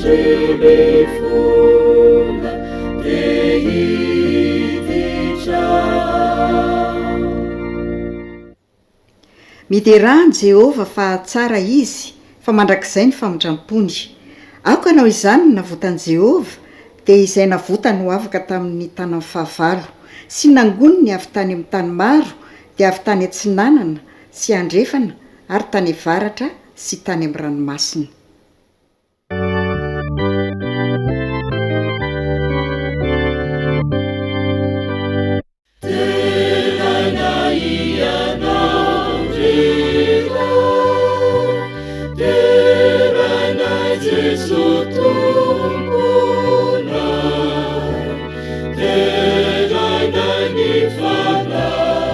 Tsy mifona te hiditra ao. Miderà an'i Jehovah fa tsara izy, fa mandrakizay ny famindram-pony. Aoka hanao izany ny navotan'i Jehovah, dia izay navotany ho afaka tamin'ny tanan'ny fahavalo, sy nangoniny avy tany amin'ny tany maro, dia avy tany atsinanana sy andrefana ary tany avaratra sy tany amin'ny ranomasina. Deraina Ianao ry Ray, deraina Jeso Tomponay, deraina ny Fanahiko,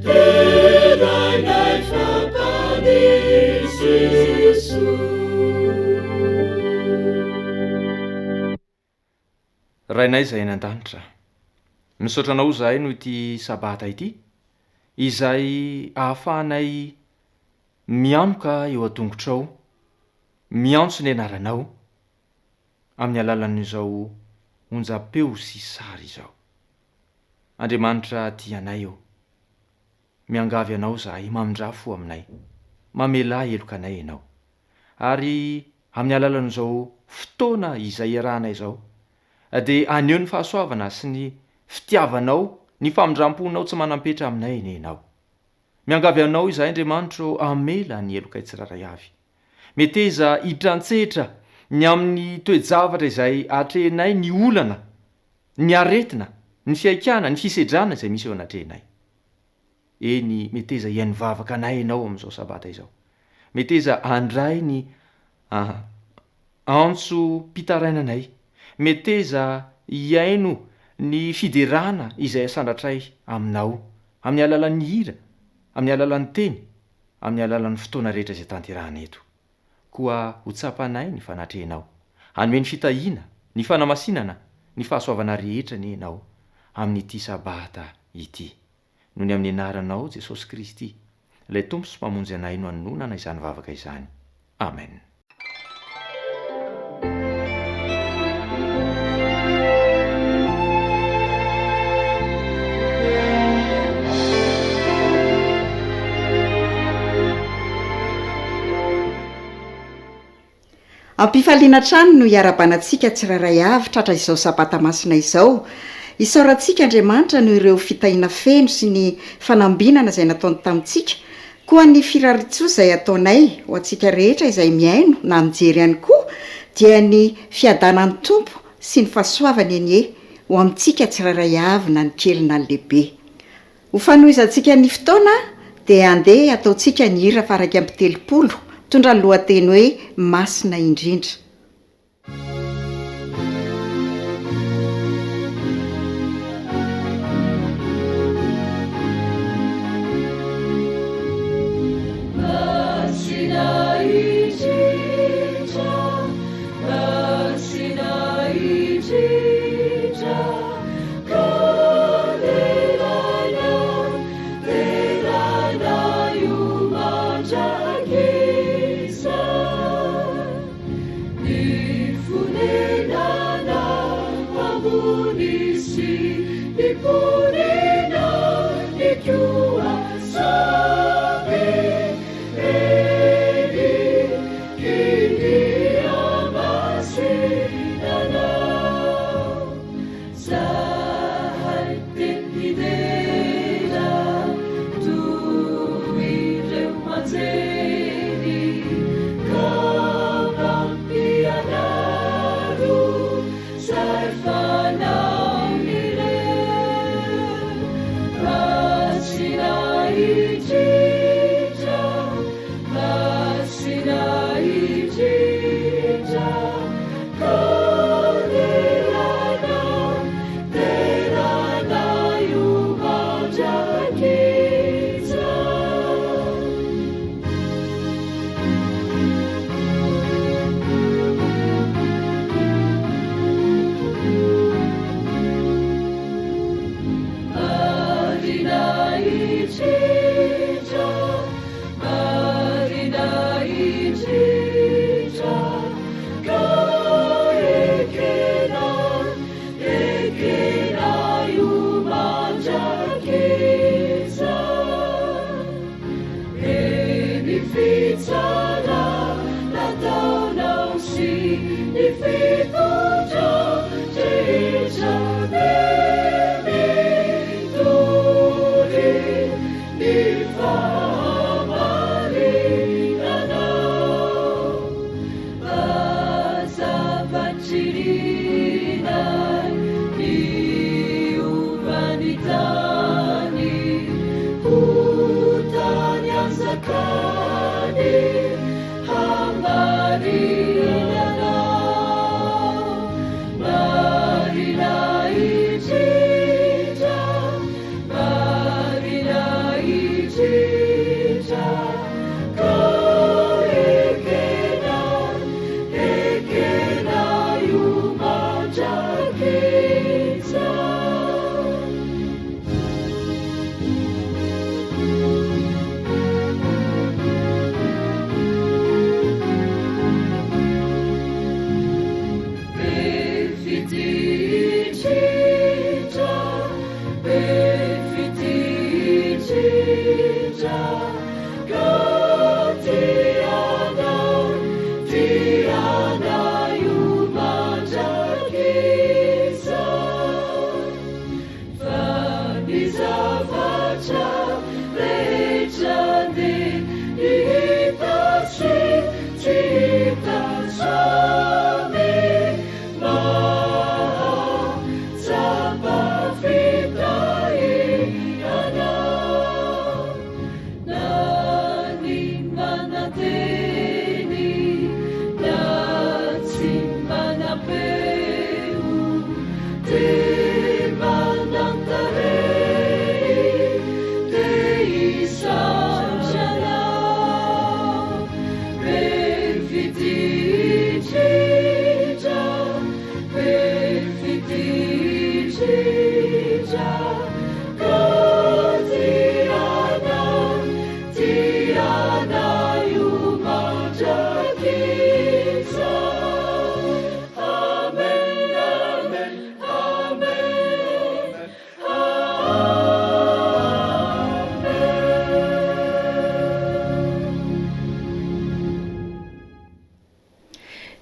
deraina fa Mpamonjy Jeso. Rainay izay any an-danitra, misaotra Anao izahay noho ity Sabata ity, izay ahafahanay mianoka eo an-tongotrao, miantso ny Anaranao, amin'ny alalan'izao onjam-peo sy sary izao. Andriamanitra tia anay ô, miangavy Anao izahay, mamindrà fo aminay, mamelà heloka anay Ianao. Ary amin'ny alalan'izao fotoana izay iarahanay izao, dia haneho ny fahasoavana sy ny fitiavanao, ny famindram-ponao tsy manam-petra aminay anie Ianao. Miangavy Anao izahay Andriamanitra ô, hamela ny helokay tsirairay avy. Meteza hitrantsehitra ny amin'ny toe-javatra izay atrehinay ny olana, ny aretina, ny fihaikana, ny fisedrana izay misy eo anatrehinay. Eny, meteza hihaino vavaka anay Ianao amin'izao Sabata izao. Meteza handray ny antsom-pitarainanay. Meteza hihaino ny fiderana izay asandratray Aminao, amin'ny alalan'ny hira, amin'ny alalan'ny teny, amin'ny alalan'ny fotoana rehetra izay tanterahana eto. Koa ho tsapanay ny fanatrehanao. Hanome ny fitahiana, ny fanamasinana, ny fahasoavana rehetra anie Ianao amin'ity Sabata ity. Noho ny amin'ny anaranao Jesosy Kristy, ilay Tompo sy Mpamonjy anay no anononana izany vavaka izany. Amen. Am-pifaliana hatrany no iarahabana antsika tsirairay avy tratra izao Sabata Masina izao. Isaorantsika Andriamanitra noho ireo fitahiana feno sy ny fanambinana izay nataony tamintsika, koa ny firariantsoa izay ataonay ho antsika rehetra izay mihaino na mijery ihany koa dia ny fiadanan'ny Tompo sy ny fahasoavany anie ho amintsika tsirairay avy na ny kely na ny lehibe. Ho fanohizantsika ny fotoana dia andeha hataontsika ny hira faha 31, mitondra ny lohateny hoe Masina Indrindra. Masina Indrindra, Masina Indrindra. Ka deraina, deraina io mandrakizay.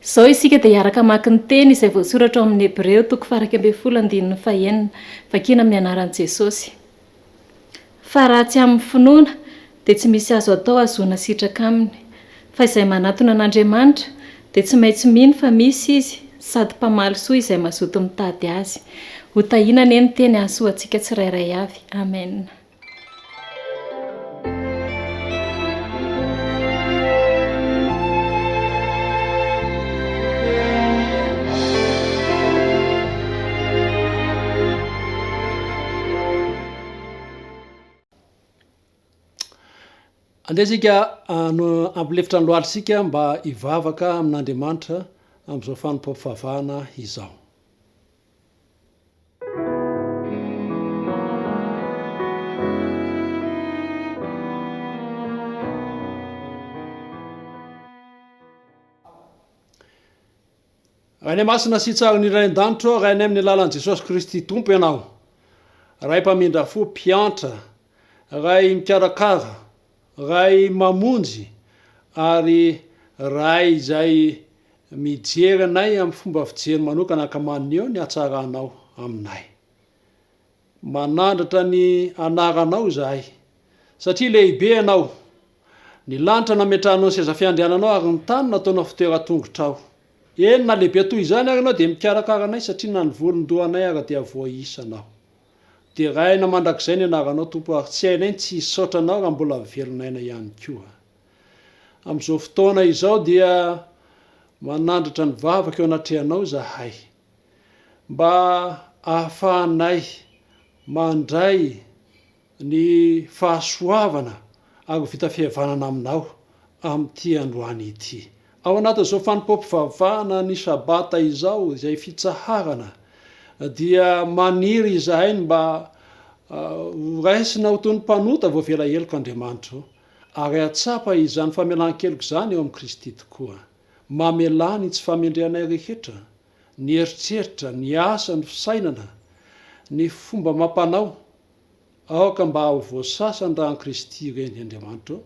Izao isika dia hiaraka hamaky ny teny izay voasoratra ao amin'ny Hebreo toko faha-11 andininy fahenina. Vakina amin'ny anaran'i Jesosy. Fa raha tsy amin'ny finoana, dia tsy misy azo atao hahazoana sitraka aminy. Fa izay manatona an'Andriamanitra, dia tsy maintsy mino fa misy Izy, sady mpamaly soa izay mazoto mitady Azy. Ho tahiana anie ny teny hahasoa antsika tsirairay avy. Amen. Andeha isika hampilefitra ny lohalitsika mba hivavaka amin'Andriamanitra amin'izao fanompoam-pivavahana izao. Rainay Masina sy Tsara indrindra any an-danitra ô, Rainay amin'ny alalan'i Jesosy Kristy Tompo Ianao. Ray mpamindra fo, mpiantra, Ray mikarakara, Ray mamonjy ary Ray izay mijery anay amin'ny fomba fijery manokana ka maneho ny hatsaranao aminay. Manandratra ny anaranao izahay, satria lehibe Ianao. Ny lanitra nametrahanao ny seza fiandriananao ary ny tany nataonao fitoeran-tongotrao. Eny, na lehibe toy izany ary Ianao dia mikarakara anay satria na ny volon-dohanay ara dia voaisanao. Deraina mandrakizay ny anaranao Tompo ary tsy hainay ny tsy hisaotra Anao raha mbola velon'aina ihany koa. Amin'izao fotoana izao dia manandratra ny vavaka eo anatrehanao izahay. Mba ahafahanay mandray ny fahasoavana ary ho vita fihavanana aminao amin'ity androany ity. Ao anatin'izao fanompoam-pivavahana ny Sabata izao, izay fitsaharana, dia maniry izahay ny mba ho raisina ho toy ny mpanota voavela heloka Andriamanitra o, ary hahatsapa izany famelan-keloka izany eo amin'i Kristy tokoa. Mamelà ny tsy fahamendrehanay rehetra, ny eritreritra, ny asa, ny fisainana, ny fomba amam-panao, aoka mba ho voasasa ny ran'i Kristy ireny, Andriamanitra ô,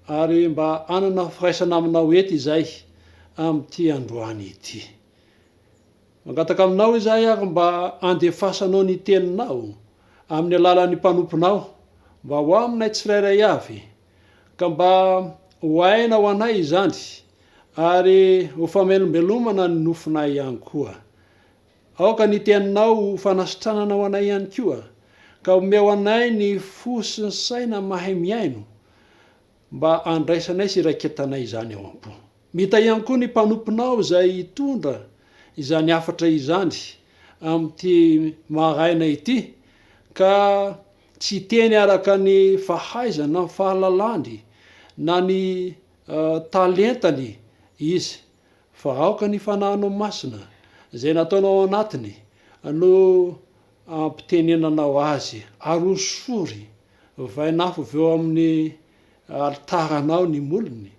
ary mba hanana firaisana Aminao ety izahay amin'ity androany ity. Mangataka Aminao izahay ary mba handefasanao ny Teninao amin'ny alalan'ny mpanomponao mba ho aminay tsirairay avy, ka mba ho aina ho anay izany ary ho famelombelomana ny nofonay ihany koa. Aoka ny Teninao ho fanasitranana ho anay ihany koa, ka omeo anay ny fo sy ny saina mahay mihaino, mba handraisanay sy hiraiketanay izany ao am-po. Mita ihany koa ny mpanomponao izay hitondra izany hafatra izany amin'ity maraina ity, ka tsy hiteny araka ny fahaizany na ny fahalalany na ny talentany izy, fa aoka ny Fanahinao Masina, izay nataonao ao anatiny, no hampitenenanao azy, ary hosory vainafo avy eo amin'ny alitaranao ny molony,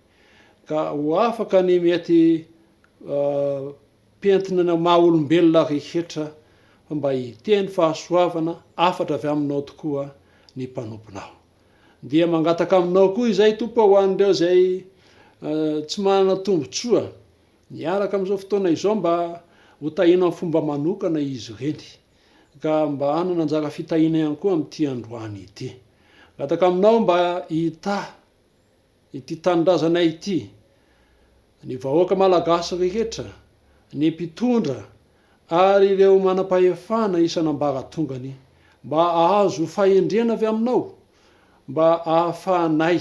ka ho afaka ny mety pentina ny maha olombelona rehetra, fa mba hiteny fahasoavana, hafatra avy aminao tokoa ny mpanomponao. Dia mangataka aminao koa izay Tompo ho an'ireo izay tsy manana tombontsoa miaraka amin'izao fotoana izao mba ho tahiana amin'ny fomba manokana izy ireny ka mba hanana anjara fitahiana ihany koa amin'ity androany ity. Mangataka aminao mba hitahy ity tanindrazanay ity, ny vahoaka malagasy rehetra, ny mpitondra ary ireo manam-pahefana isan'ambaratongany mba hahazo fahendrena avy aminao mba hahafahanay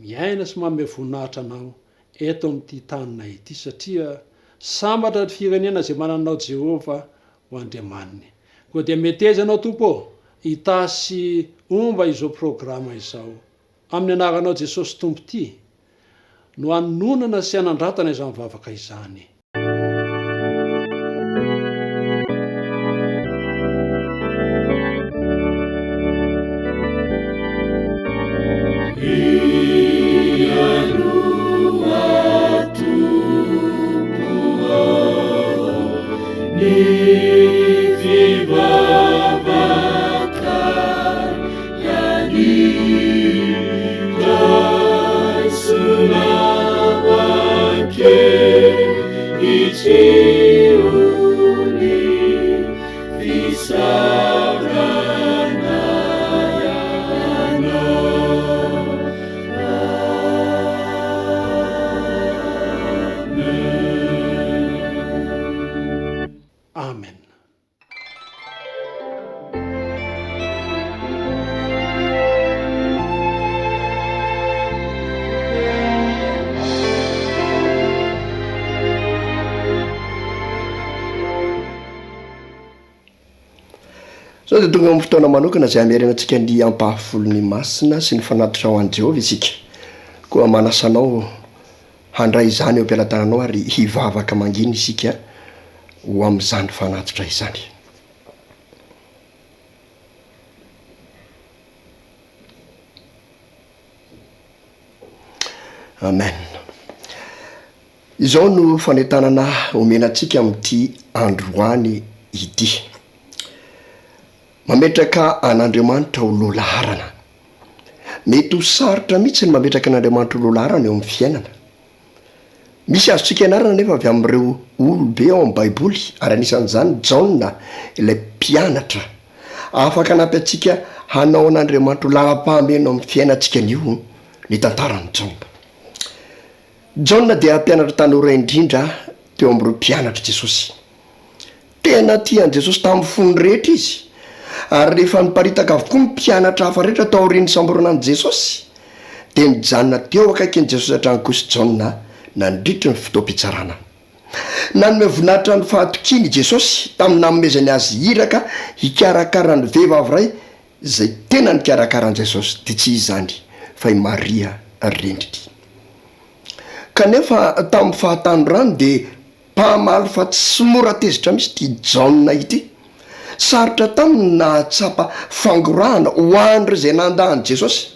miaina sy manome voninahitra anao eto amin'ity taninay ity satria sambatra ny firenena izay manana anao Jehovah ho Andriamaniny. Koa dia meteza ianao Tompo ô, hitahy sy homba izao programa izao. Amin'ny anaranao Jesosy Tompo ity no anononana sy anandratana izany vavaka izany. Tsiony, fisaoranay Anao. Amen. Amen. Izao dia tonga amin'ny fotoana manokana izay hamerenantsika ny ampahafolon'ny masina sy ny fanatitra ho an'i Jehovah isika. Koa manasa anao handray izany eo am-pelatananao ary hivavaka mangina isika ho amin'izany fanatitra izany. Amen. Izao no fanentanana omena antsika amin'ity androany ity. Mametraka an'Andriamanitra ho lohalaharana. Mety ho sarotra mihitsy ny mametraka an'Andriamanitra ho lohalaharana eo amin'ny fiainana. Misy azontsika ianarana anefa avy amin'ireo olobe ao amin'ny Baiboly, ary anisan'izany Jaona, ilay mpianatra. Afaka hanampy antsika hanao an'Andriamanitra ho laharam-pahamehana eo amin'ny fiainantsika anio ny tantaran'i Jaona. Jaona dia mpianatra tanora indrindra teo amin'ireo mpianatr'i Jesosy. Tena tia an'i Jesosy tamin'ny fony rehetra izy, ary rehefa niparitaka avokoa ny mpianatra hafa rehetra taorian'ny nisamborana an'i Jesosy, dia nijanona teo akaikin'i Jesosy hatrany kosa i Jaona nandritry ny fotoam-pitsarana. Nanome voninahitra ny fahatokiany i Jesosy tamin'ny nanomezany azy iraka hikarakara ny vehivavy iray izay tena nikarakara an'i Jesosy, dia tsy iza izany fa i Maria reniny. Kanefa tamin'ny fahatanorany dia Mpamaly fa tsy mora tezitra mihitsy ity Jaona ity. Sarotra taminy ny nahatsapa fangorahana ho an'ireo izay nandà an'i Jesosy.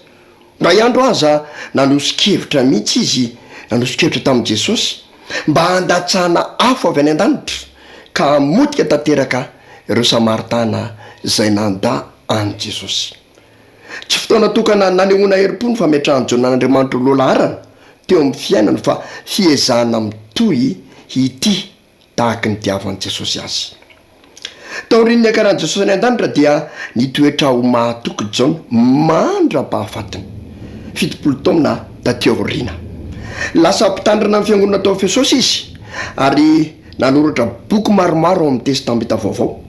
Indray andro aza nanoso-kevitra mihitsy izy nanoso-kevitra tamin'i Jesosy mba handatsahana afo avy any an-danitra ka hamotika tanteraka ireo Samaritana izay nandà an'i Jesosy. Tsy fotoana tokana nanehoana herim-po ny fametrahan'i Jaona an'Andriamanitra ho lohalaharana teo amin'ny fiainany fa fiezahana mitohy hitia tahaka ny nitiavan'i Jesosy azy. Taorian'ny niakaran'i Jesosy any an-danitra dia nitoetra ho mahatoky Jaona mandra-pahafatiny, 70 taona taty aoriana. Lasa mpitandrina ny fiangonana tao Efesosy izy ary nanoratra boky maromaro ao amin'ny Testamenta Vaovao.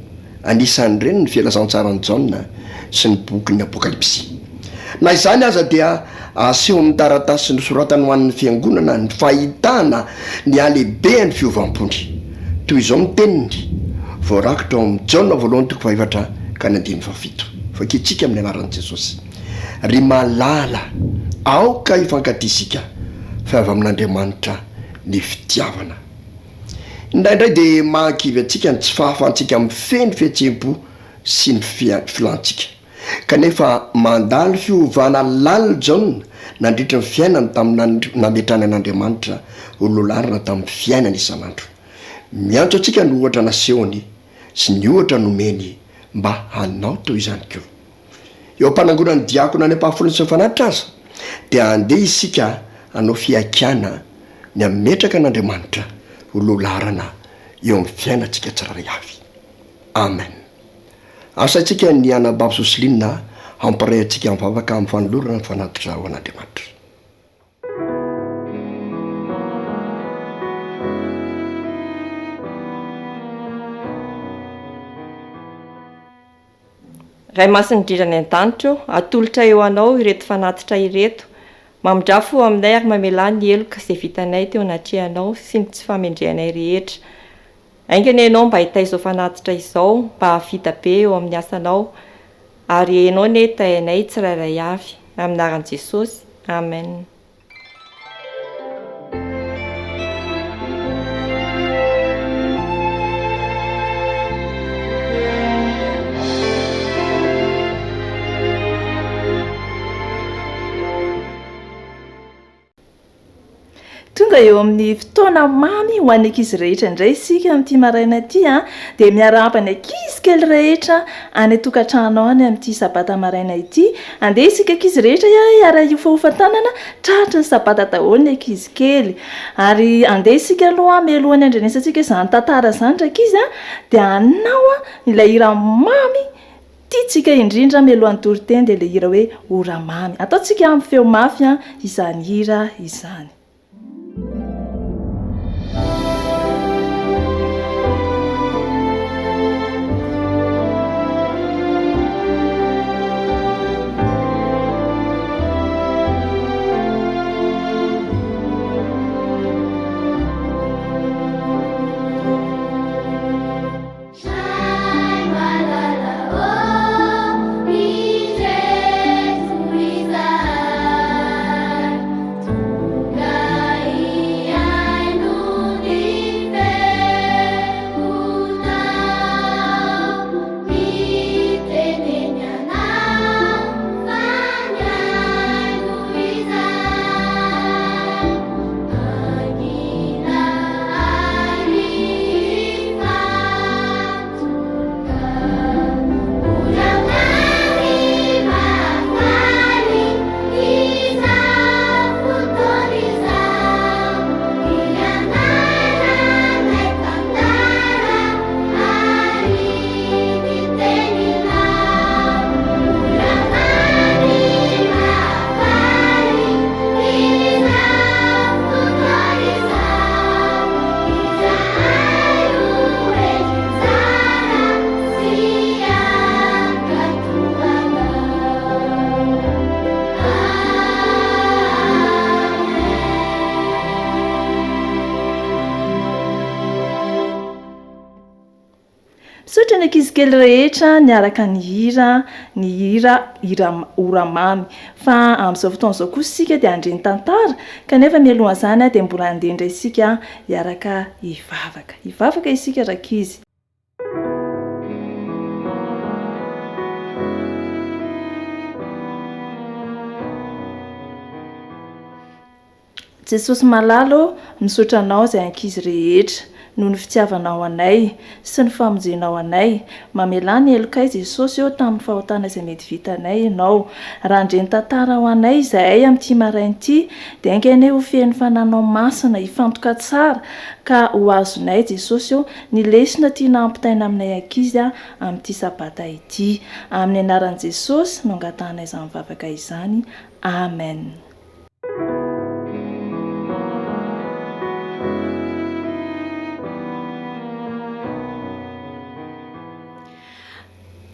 Anisan'ireny ny Filazantsaran'i Jaona sy ny bokin'ny Apokalypsy. Na izany aza dia asehon'ny taratasy nosoratany ho an'ny fiangonana ny fahitana ny halehibehan'ny fiovam-pony. Toy izao ny teniny, voarakitra ao amin'ny Jaona voalohany toko fahefatra ka ny andininy fahafito, Vakintsika amin'ny anaran'i Jesosy, Ry malala, aoka hifankatia isika, fa avy amin'Andriamanitra ny fitiavana. Indraindray dia mahakivy antsika ny tsy fahafahantsika mifehy ny fihetseham-po sy ny filantsika. Kanefa mandalo fiovana lalina Jaona nandritra ny fiainany tamin'ny nametrahany an'Andriamanitra ho lohalarana tamin'ny fiainany isan'andro. Miantso antsika ny ohatra nasehony sy ny ohatra nomeny mba hanao toy izany koa. Eo am-panangonan'ny diakona any am-pahafolony sy ny fanatitra aza, dia andeha isika hanao fihaikana ny hametraka an'Andriamanitra ho lohalaharana eo amin'ny fiainantsika tsirairay avy. Amen. Asaintsika ny anabavy Jocelyne hampiray antsika mivavaka amin'ny fanolorana ny fanatitra ho an'Andriamanitra. Ray Masina indrindra any an-danitra ô, atolotray ho Anao ireto fanatitra ireto. Mamindrà fo aminay ary mamelà ny heloka izay vitanay teo anatrehanao sy ny tsy fahamendrehanay rehetra. Ainga anie Ianao mba hitahy izao fanatitra izao mba hahavita be eo amin'ny asanao ary Ianao anie hitahy anay tsirairay avy. Amin'ny anaran'i Jesosy. Amen. Tonga eo amin'ny fotoana mamy ho an'ny ankizy rehetra indray isika amin'ity maraina ity an! Dia miarahaba ny ankizy kely rehetra any an-tokantrano any amin'ity sabata maraina ity. Andeha isika ankizy rehetra hiara-hiofahofa tanana, tratry ny sabata daholo ny ankizy kely. Ary andeha isika aloha mialohan'ny handrenesantsika izany tantara izany rankizy an, dia hanao ilay hira mamy Tiantsika indrindra mialohan'ny toriteny dia ilay hira hoe Ora mamy. Ataontsika amin'ny feo mafy izany hira izany. Misaotra ny ankizy kely rehetra niaraka nihira ny hira hira ora mamy. Fa amin'izao fotoana izao kosa isika dia handre ny tantara, kanefa mialohan'izany dia mbola handeha indray isika hiaraka hivavaka. Hivavaka isika rankizy. Jesosy malala ô, misaotra Anao izay ankizy rehetra noho ny fitiavanao anay sy ny famonjenao anay. Mamelà ny helokay Jesosy ô tamin'ny fahotana izay mety vitanay Ianao. Raha handre ny tantara ho anay izahay amin'ity maraina ity dia enga anie ho feno fananao masina hifantoka tsara ka ho azonay Jesosy ô ny lesona tiana hampitaina aminay ankizy amin'ity sabata ity. Amin'ny anaran'i Jesosy no angatahanay izany vavaka izany. Amen.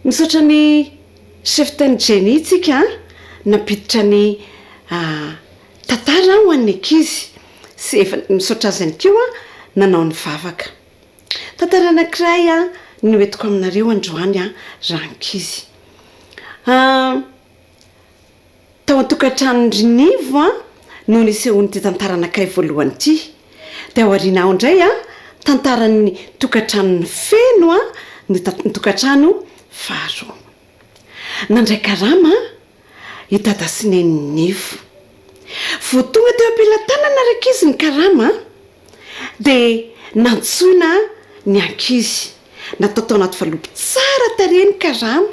Misaotra ny Chef Ten Jenny tsika nampiditra ny tantara ho an'ny ankizy sy efa misaotra azy ihany koa nanao ny vavaka. Tantara anankiray no entiko aminareo androany rankizy. Tao an-tokantranon'i Nivo an no nisehoan'ity tantara anankiray voalohany ity. Dia ao aoriana ao indray an, tantaran'ny tokantranon'i Feno an, ny ny tokantrano faharoa. Nandray karama i Dada sy Neny Nivo. Vao tonga teo am-pelatanana rankizy ny karama an, Dia nantsoina ny ankizy. Natao tao anaty valopy tsara tarehy ny karama.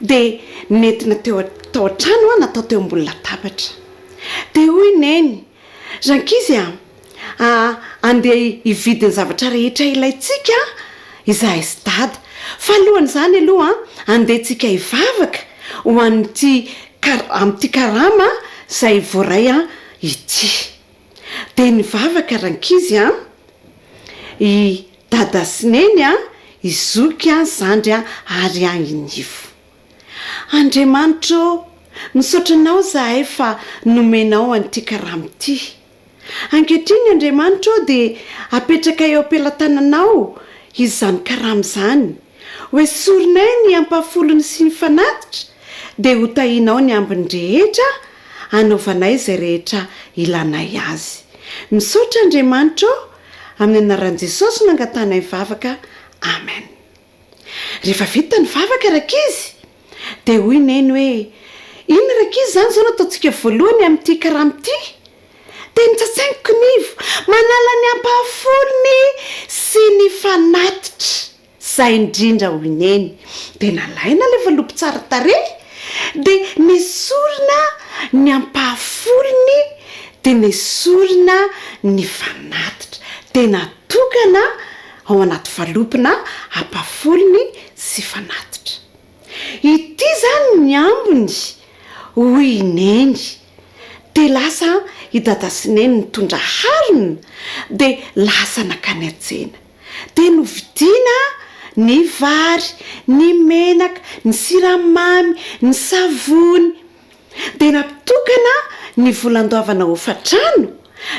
Dia nentina teo tao an-trano natao teo ambony latabatra. Dia hoy Neny, Rankizy a, andeha hividy ny zavatra rehetra ilaintsika izahay sy Dada. Fa alohan'izany aloha, andeha tsika hivavaka ho an'ity kar- amin'ity karama izay voaray ity. Dia nivavaka rankizy an, i Dada sy Neny an, i Zoky an, Zandry an, ary an i Nivo. Andriamanitra ô, misaotra Anao izahay fa nomenao an'ity karama ity. Ankehitriny Andriamanitra ô dia apetrakay eo am-pelatananao izany karama izany. Hoesorinay ny ampahafolony sy ny fanatitra, dia hotahianao ny ambiny rehetra hanaovanay izay rehetra ilanay azy. Misaotra Andriamanitra ô, amin'ny anaran'i Jesosy no angatahanay vavaka, Amen. Rehefa vita ny vavaka rankizy, dia hoy Neny hoe, Inona rankizy izany izao no ataontsika voalohany amin'ity karama ity? Dia notsatsainiko Nivo. ny ampahafolony sy ny fanatitra. Zay indrindra hoy Neny. Dia nalaina ilay valopy tsara tarehy, dia nesorina ny ampahafolony, dia nesorina ny fanatitra. Dia natokana ao anaty valopina ampahafolony sy fanatitra. Ity izany ny ambiny, hoy i Neny. Dia lasa i Dada sy Neny nitondra harona, dia lasa nankany an-tsena. Dia novidiana ny vary, ny menaka, ny siramamy, ny savony. Dia natokana ny vola andoavana hofantrano,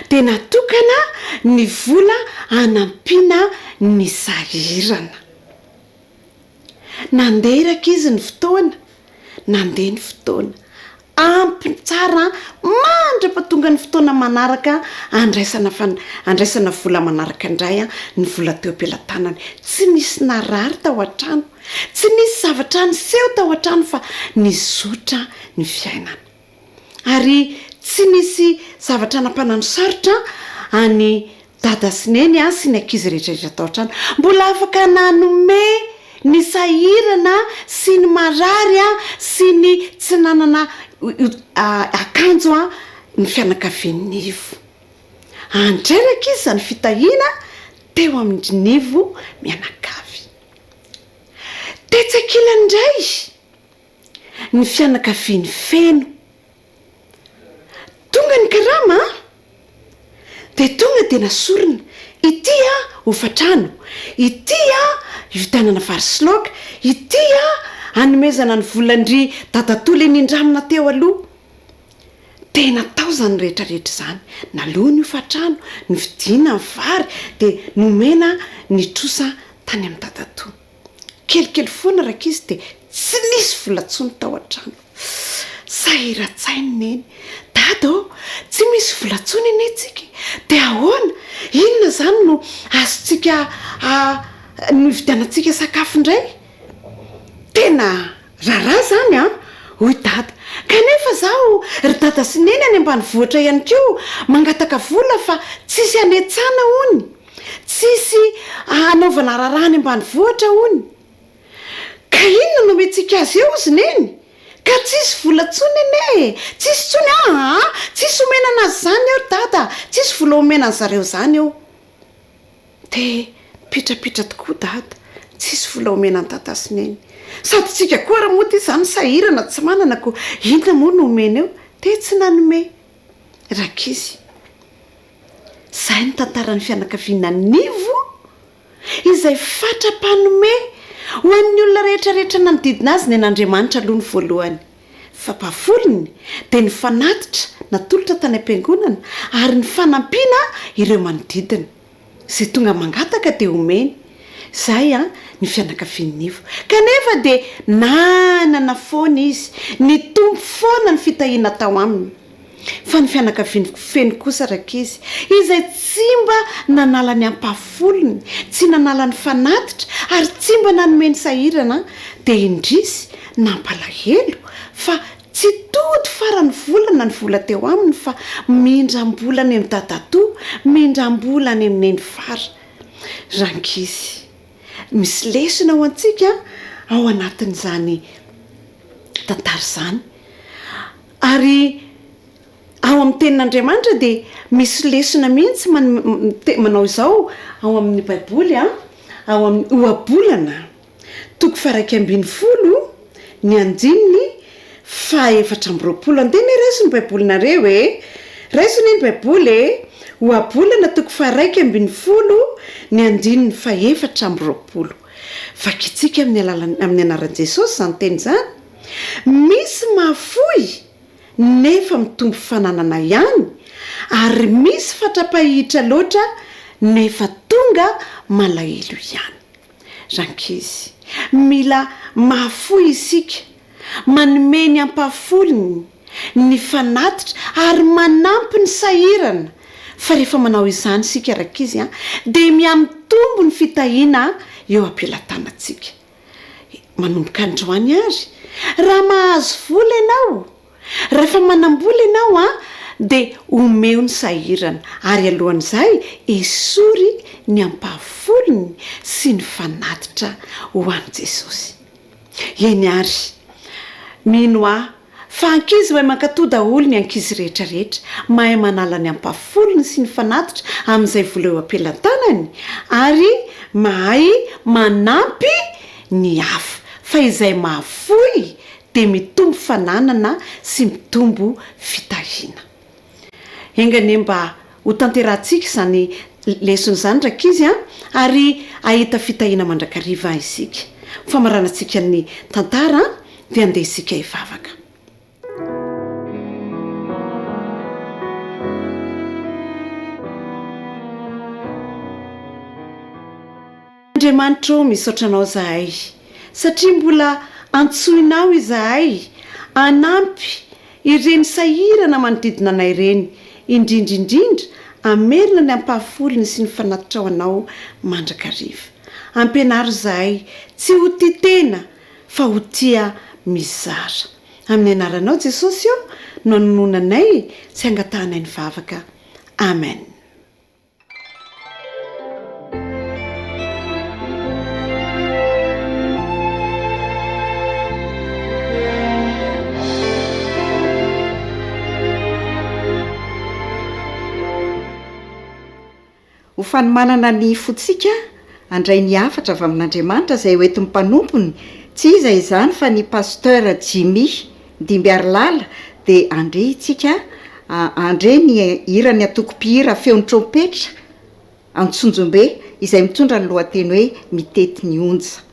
dia natokana ny vola hanampiana ny sahirana. Nandeha rankizy ny fotoana, nandeha ny fotoana. Ampy tsara mandra-pahatonga ny fotoana manaraka andraisana fan, andraisana vola manaraka indray ny vola teo am-pelatanany. Tsy nisy narary tao an-trano, tsy nisy zavatra niseho tao an-trano fa nizotra ny fiainana. Ary tsy nisy zavatra nampanano sarotra an'i Dada sy Neny sy ny ankizy rehetra rehetra tao an-trano. Mbola afaka nanome ny sahirana sy ny marary sy ny tsy nanana akanjo ny fianakavian'i Nivo. Andray rankizy izany fitahiana teo amin-dry Nivo mianakavy. Tetsy ankilany indray, ny fianakaviany feno. Tonga ny karama an! Dia tonga dia nasorina, ity an hofantrano, ity an hividianana vary sy laoka, ity an hanomezana ny volan-dry dadatoa le nindramina teo aloha. Dia natao izany rehetra rehetra izany, naloa ny hofantrano, novidiana ny vary, dia nomena ny trosa tany amin'i dadatoa. Kelikely foana rankizy dia tsy nisy vola intsony tao an-trano. Sahiran-tsaina Neny. Dada ô, tsy misy vola intsony anie tsika e! Dia ahoana? Inona izany no azontsika no hividianantsika sakafo indray? Tena raharaha izany an! hoy Dada. Kanefa izaho, ry Dada sy Neny any ambanivohitra ihany koa mangataka vola fa tsisy hanetsana hono. Tsisy hanaovana raharaha any ambanivohitra hono. Ka inona no omentsika azy eo ozy Neny? Ka tsisy vola tsony anie e! Tsisy tsony aa! Tsisy omena anazy zany eo ry Dada a! Tsisy vola omena an'zareo zany eo! Dia mipitrapitra tokoa Dada, tsisy vola omena an'i Dada sy Neny. Sady tsika koa ary moa ty zany sahirana tsy manana koa inona moa no omena eo? Dia tsy nanome rankizy. Izay ny tantaran'ny fianakaviana Nivo izay fatra-panome ho an'ny olona rehetra rehetra nanodidina azy ny an'Andriamanitra aloha ny voalohany. Fampahafolony dia ny fanatitra natolotra tany am-piangonana ary ny fanampiana ireo manodidina. Izay tonga mangataka dia omeny. Izay ny fianakavian'i Nivo. Kanefa dia nanana foana izy. Nitombo foana ny fitahiana tao aminy. Fa ny fianakaviany feno kosa rankizy, izay tsy mba nanala ny ampahafolony, tsy nanala ny fanatitra, ary tsy mba nanome ny sahirana, dia indrisy, nampalahelo, fa tsy tody faran'ny volana ny vola teo aminy fa mindram-bola any amin'i dadatoa, mindram-bola any amin'i nenifara. Rankizy, misy lesona ho antsika ao anatin'izany tantara izany. Ary ao amin'ny Tenin'Andriamanitra dia misy lesona mihitsy manao izao ao amin'ny Baiboly, ao amin'ny Ohabolana, toko faha-11, ny andininy faha-24. Andeha anie raiso ny Baibolinareo e! Raiso anie ny Baiboly e! Ohabolana toko faha-11, ny andininy faha-24. Vakintsika amin'ny alalan'ny, amin'ny anaran'i Jesosy izany teny izany. Misy mahafoy nefa mitombo fananana ihany ary misy fatra-pahihitra loatra nefa tonga malahelo ihany. Rankizy, mila mahafoy isika, manome ny ampahafolony, ny fanatitra ary manampy ny sahirana fa rehefa manao izany isika rankizy dia mihamitombo ny fitahiana eo am-pelatanantsika. Manomboka androany ary, raha mahazo vola ianao, rehefa manam-bola ianao an, dia omeo ny sahirana, ary alohan'izay esory ny ampahafolony sy ny fanatitra ho an'i Jesosy. Eny ary, mino aho fa ankizy mahay mankatò daholo ny ankizy rehetra rehetra, mahay manala ny ampahafolony sy ny fanatitra amin'izay vola eo am-pelantanany, ary mahay manampy ny hafa, fa izay mahafoy dia mitombo fananana sy mitombo fitahiana. Enga anie mba ho tanterahantsika izany lesona izany rankizy a, ary hahita fitahiana mandrakariva isika. Ho famaranantsika ny tantara dia andeha isika hivavaka. Andriamanitra ô misaotra anao zahay satria mbola antsoinao izahay hanampy ireny sahirana manodidina anay ireny indrindra indrindra hamerina ny ampahafolony sy ny fanatitra ho anao mandrakariva. Ampianaro izahay tsy ho tia tena fa ho tia mizara. Amin'ny anaranao Jesosy ô no anononanay sy angatahanay ny vavaka. Amen. Ho fanomanana ny fontsika handray ny hafatra avy amin'Andriamanitra izay hoentin'ny mpanompony, tsy iza izany fa ny Pasteur Jimmy Ndimbiarilala dia handre isika handre ny hiran'ny antoko mpihira feon'ny trompetra Antsonjombe izay mitondra ny lohateny hoe Mitety ny onja.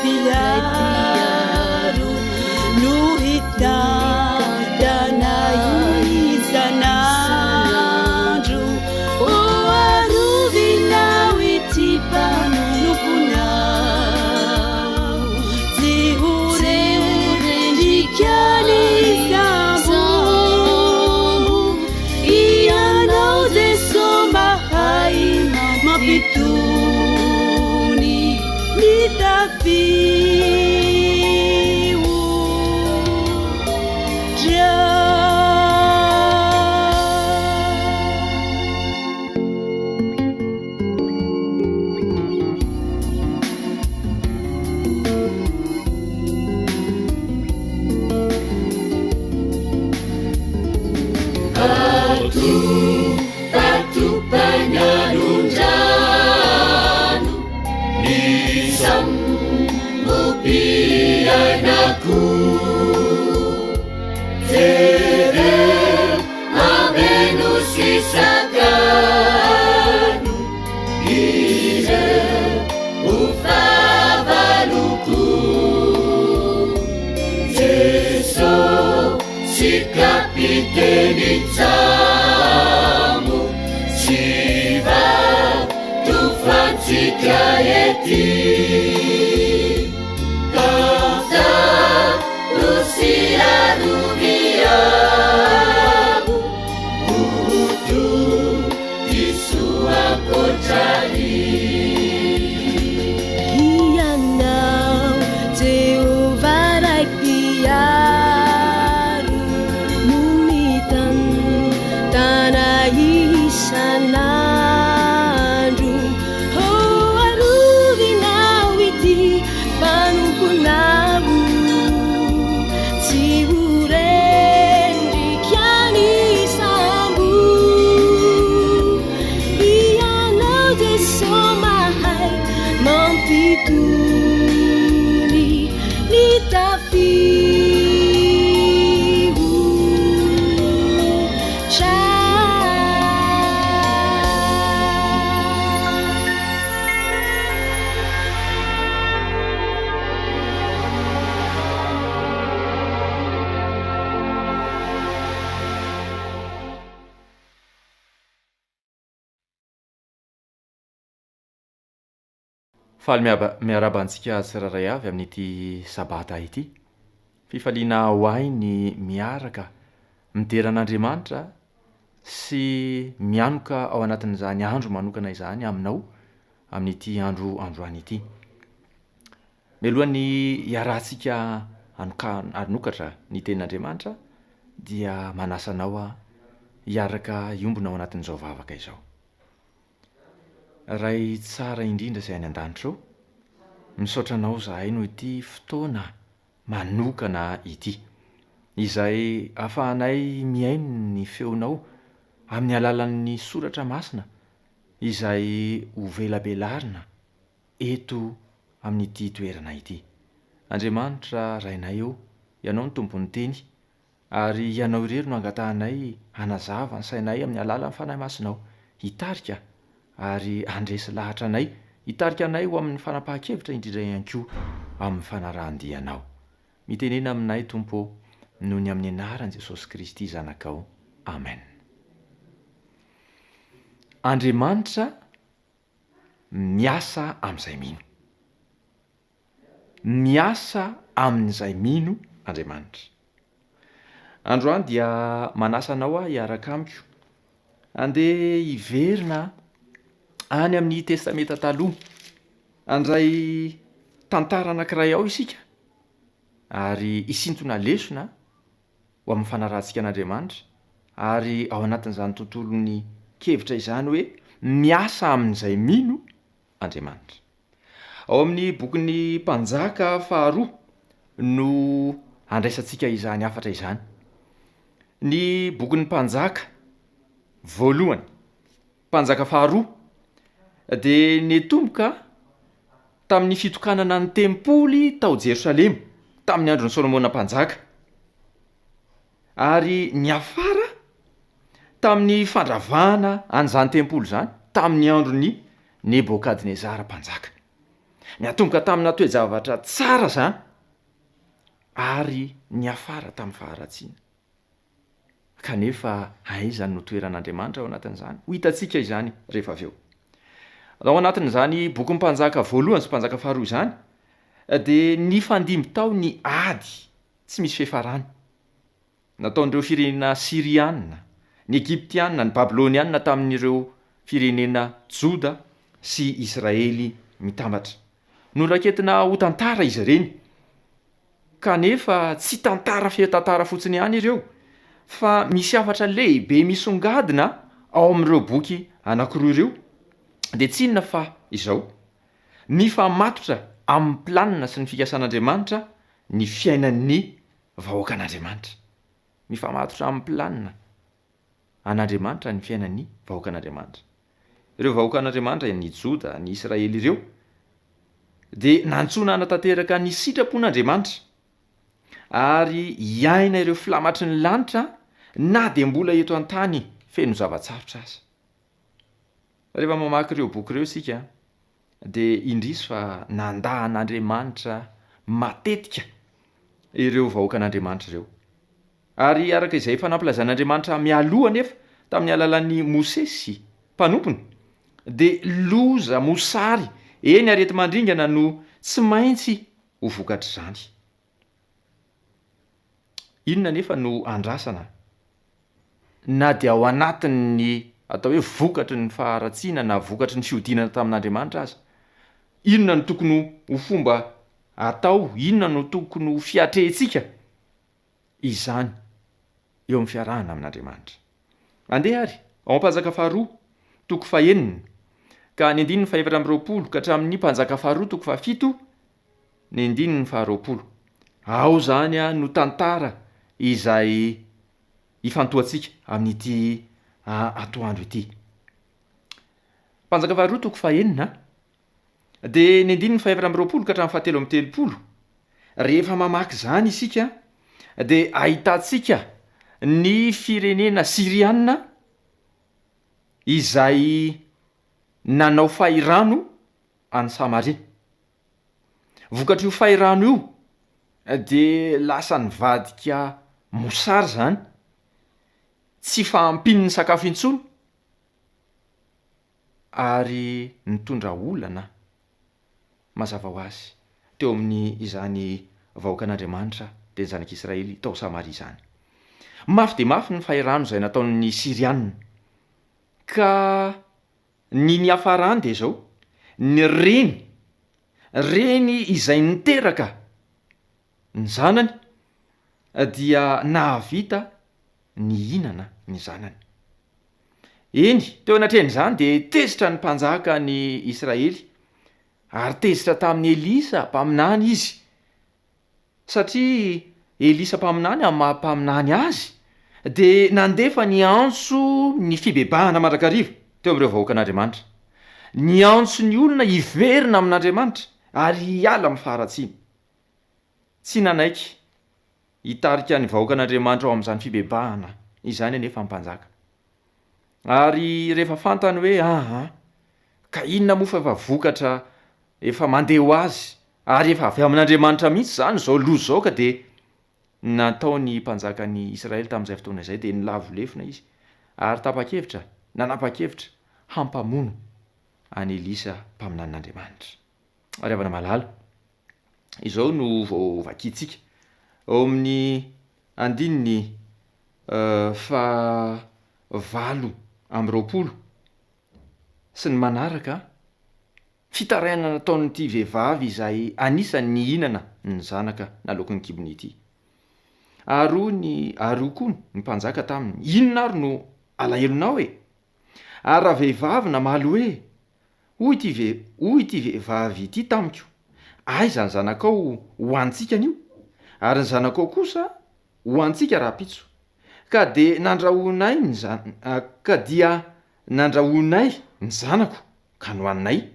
Mpiaro no hitantana isan'andro. Ô arovinao ity mpanomponao, tsy ho rendrika ny sambo. Ianao Jeso mahay mampitony ny tafiotra. Ianao Jehovah Ray Mpiaro no mitantana isan'andro. Ô arovinao ity mpanomponao, tsy ho rendrika ny sambo. Ianao Jeso mahay mampitony ny tafiotra. Faly miarahaba antsika tsirairay avy amin'ity sabata ity. Fifaliana ho ahy ny miaraka midera an'Andriamanitra sy mianoka ao anatin'izany andro manokana izany aminao amin'ity andro androany ity. Mialohan'ny hiarahantsika hanoka- hanokatra ny tenin'Andriamanitra dia manasa anao aho hiaraka hiombona ao anatin'izao vavaka izao. Ray tsara indrindra izay any an-danitra ô, misaotra Anao izahay noho ity fotoana manokana ity, izay ahafahanay mihaino ny feonao amin'ny alalan'ny soratra masina izay ho velabelarina eto amin'ity toerana ity. Andriamanitra Rainay ô, Ianao no Tompon'ny Teny, Ary Ianao irery no angatahanay hanazava ny sainay amin'ny alalan'ny Fanahy Masinao, hitarika ary handresy lahatra anay, hitarika anay ho amin'ny fanapahan-kevitra indrindra ihany koa amin'ny fanarahan-dia Anao. Mitenena aminay, Tompo ô, noho ny amin'ny anaran'i Jesosy Kristy Zanakao. Amen. Andriamanitra miasa amin'izay mino. Miasa amin'izay mino Andriamanitra. Androany dia manasa anao aho hiaraka amiko handeha hiverina any amin'ny Testamenta Taloha. Handray tantara anankiray ao isika ary hisintona lesona ho amin'ny fanarahantsika an'Andriamanitra ary ao anatin'izany tontolon'ny kevitra izany hoe miasa amin'izay mino Andriamanitra. Ao amin'ny bokin'ny Mpanjaka faharoa no andraisantsika izany hafatra izany. Ny bokin'ny Mpanjaka voalohany, Mpanjaka faharoa, dia nitomboka tamin'ny fitokanana ny tempoly tao Jerosalema tamin'ny andron'i Solomona Mpanjaka, ary niafara tamin'ny fandravana an'izany tempoly izany tamin'ny andron'i Nebokadnezara Mpanjaka. Niatomboka tamina toe-javatra tsara izany ary niafara tamin'ny faharatsiana. Kanefa aiza no toeran'Andriamanitra ao anatin'izany? Ho hitantsika izany rehefa avy eo. Ao anatin'izany bokin'ny Mpanjaka voalohany sy Mpanjaka faharoa izany dia nifandimby tao ny ady tsy misy fiafarany nataon'ireo firenena Syriana, ny Egyptiana, ny Babyloniana tamin'ireo firenena Joda sy Israely mitambatra. Noraketina ho tantara izy ireny. Kanefa tsy tantara feno tantara fotsiny ihany ireo, fa misy hafatra lehibe misongadina ao amin'ireo boky anankiroa ireo, dia tsy inona fa izao, mifamatotra amin'ny planina sy ny fikasan'Andriamanitra ny fiainan'ny vahoakan'Andriamanitra. Mifamatotra amin'ny planina an'Andriamanitra ny fiainan'ny vahoakan'Andriamanitra. Ireo vahoakan'Andriamanitra, ny Joda, ny Israely ireo, dia nantsoina hanatanteraka ny sitrapon'Andriamanitra ary hiaina ireo filamatry ny lanitra na dia mbola eto an-tany feno zava-tsarotra aza. Rehefa mamaky ireo boky ireo isika dia indrisy fa nandà an'Andriamanitra matetika ireo vahoakan'Andriamanitra ireo. Ary araka izay efa nampilazain'Andriamanitra mialoha anefa tamin'ny alalan'i Mosesy mpanompony, dia loza, mosary, eny areti-mandringana no tsy maintsy ho vokatr'izany. Inona anefa no andrasana na dia ao anatin'ny atao hoe vokatry ny faharatsiana na vokatry ny fihodinana tamin'Andriamanitra aza? Inona no tokony ho fomba atao, inona no tokony ho fiatrehintsika izany eo amin'ny fiarahana amin'Andriamanitra. Andeha àry, ao Mpanjaka faharoa, toko fahenina, ka ny andininy fahefatra amby 20 ka hatramin'ny Mpanjaka faharoa toko fahafito, ny andininy faharoapolo. Ao izany no tantara izay ifantohantsika amin'ity atoandro ity. Mpanjaka faharoa toko fahenina, Dia ny andininy fahefatra amby 20 ka hatramin'ny fahatelo amby 30, rehefa mamaky izany isika dia ahitantsika ny firenena Syriana izay nanao fahirano an'i Samaria. Vokatr'io fahirano io dia lasa nivadika mosary izany, tsy fahampian'ny sakafo intsony, ary nitondra olana mazava ho azy teo amin'ny izany vahoakan'Andriamanitra dia ny zanak'Israely tao Samaria izany. Mafy dia mafy ny fahirano izay nataon'ny Syriana, ka ny niafarany dia izao, ny reny, reny izay niteraka ny zanany dia nahavita nihinana ny zanany. Eny, teo anatrehan'izany dia tezitra ny mpanjakan'i Israely, ary tezitra tamin'i Elisa mpaminany izy, satria Elisa mpaminany amin'ny maha mpaminany azy dia nandefa ny antso ny fibebahana mandrakariva teo amin'ireo vahoakan'Andriamanitra, niantso ny olona hiverina amin'Andriamanitra ary hiala amin'ny faharatsiana. Tsy nanaiky hitarika ny vahoakan'Andriamanitra ao amin'izany fibebahana izany anefa ny mpanjaka. Ary rehefa fantany hoe aa, ka inona moa fa efa vokatra efa mandeha ho azy ary efa avy amin'Andriamanitra mihitsy izany izao loza izao ka dia nataony mpanjakan'i Israely tamin'izay fotoana izay dia nilavo lefona izy ary tapa-kevitra, nanapa-kevitra hampamono an'i Elisa mpaminanin'Andriamanitra. Ry havana malala, Izao no vao vakintsika ao amin'ny andininy faha 28 sy ny manaraka, fitarainana nataon'ity vehivavy izay anisan'ny nihinana ny zanaka naloaky ny kibony ity. Ary hoy ny ary hoy koa ny mpanjaka taminy, Inona ary no alahelonao e? Ary ravehivavy namaly hoe, Hoy ity ve, hoy ity vehivavy ity tamiko, Aiza ny zanakao ho antsika anio? Ary ny zanakao kosa ho antsika rahampitso. Ka dia nandrahoinay ny zan, ka dia nandrahoinay ny zanako, ka nohaninay.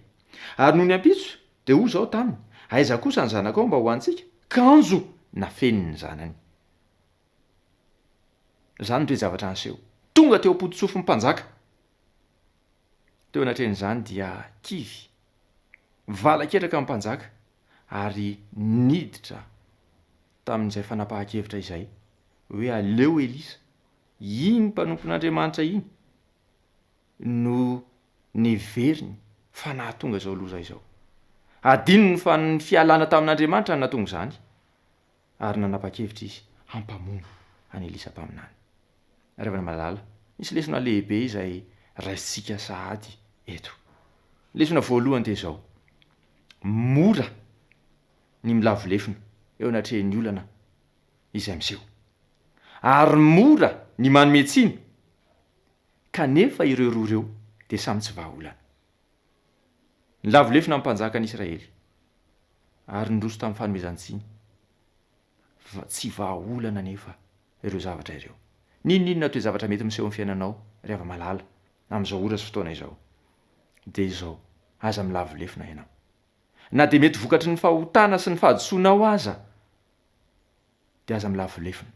Ary nony ampitso, dia hoy izaho taminy, Aiza kosa ny zanakao mba ho antsika? Kanjo nafeniny ny zanany. Izany no toe-javatra niseho. Tonga teo am-pototsofin'ny mpanjaka. Teo anatrehan'izany dia kivy. Valaketraka ny mpanjaka ary niditra tamin'izay fanapahan-kevitra izay hoe aleo Elisa, iny mpanompon'Andriamanitra iny, no neveriny fa nahatonga izao loza izao. Adinony fa ny fialana tamin'Andriamanitra no nahatonga izany, ary nanapa-kevitra izy hampamono an'i Elisa mpaminany. Ry havana malala, misy lesona lehibe izay raisintsika sahady eto. Ny lesona voalohany dia izao, mora ny milavo lefona eo anatrehan'ny olana izay miseho. Ary mora ny manome tsiny, kanefa ireo roa ireo dia samy tsy vahaolana. Nilavo lefona ny mpanjakan'i Israely, ary niroso tamin'ny fanomezan-tsiny. Tsy vahaolana anefa ireo zavatra ireo. N'inon'inona toe-javatra mety miseho amin'ny fiainanao, ry hava-malala, amin'izao ora sy fotoana izao, dia izao, aza milavo lefona ianao. Na dia mety vokatry ny fahotana sy ny fahadisoanao aza, dia aza milavo lefona.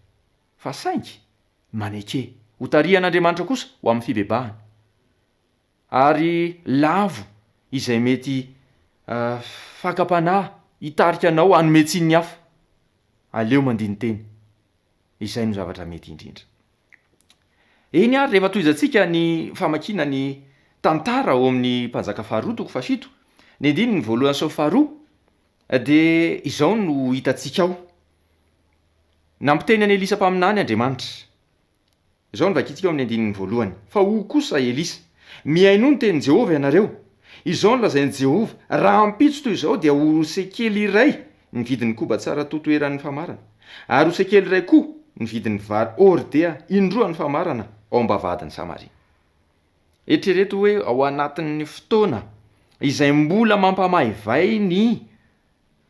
Fa saingy, maneke hotarihan'Andriamanitra kosa ho amin'ny fibebahana. Ary lavo izay mety fakam-panahy hitarika anao hanome tsiny ny hafa. Aleo mandini-tena. Izay no zavatra mety indrindra. Eny ary, rehefa tohizantsika ny famakiana ny tantara ao amin'ny Mpanjaka faharoa toko fahafito, ny andininy voalohany sy ny faharoa, dia izao no hitantsika ao. Nampiteny an'i Elisa mpaminany Andriamanitra. Izao no vakintsika ao amin'ny andininy voalohany, Fa hoy kosa Elisa, Mihainoa ny tenin'i Jehovah ianareo. Izao no lazain'i Jehovah, Rahampitso toy izao dia ho sekely iray ny vidin'ny koba tsara toto eran'ny famarana, ary ho sekely iray koa ny vidin'ny vary hordea indroan'ny famarana ao am-bavahadin'i Samaria. Eritrereto hoe ao anatin'ny fotoana izay mbola mampamaivay ny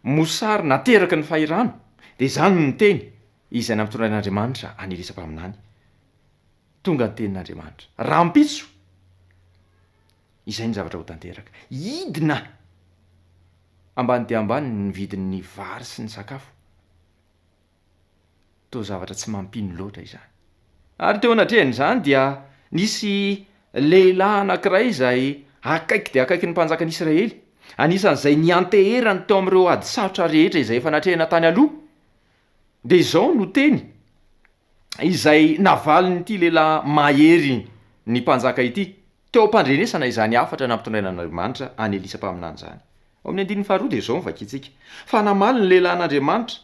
mosary nateraky ny fahirano, dia izany no teny izay nampitondrain'Andriamanitra an'i Elisa mpaminany. Tonga ny tenin'Andriamanitra. Rahampitso, izay no zavatra ho tanteraka. Hidina ambany dia ambany ny vidin'ny vary sy ny sakafo. Toa zavatra tsy mampino loatra izany. Ary teo anatrehan'izany dia nisy lehilahy anankiray izay akaiky dia akaiky ny mpanjakan'i Israely, anisan'izay nianteherany teo amin'ireo ady sarotra rehetra izay efa natrehina tany aloha. Dia izao no teny izay navalin'ity lehilahy mahery ny mpanjaka ity, teo am-pandrenesana izany hafatra nampitondrain'Andriamanitra an'i Elisa mpaminany izany. Ao amin'ny andininy faharoa dia izao no vakintsika, Fa namaly ny lehilahin'Andriamanitra,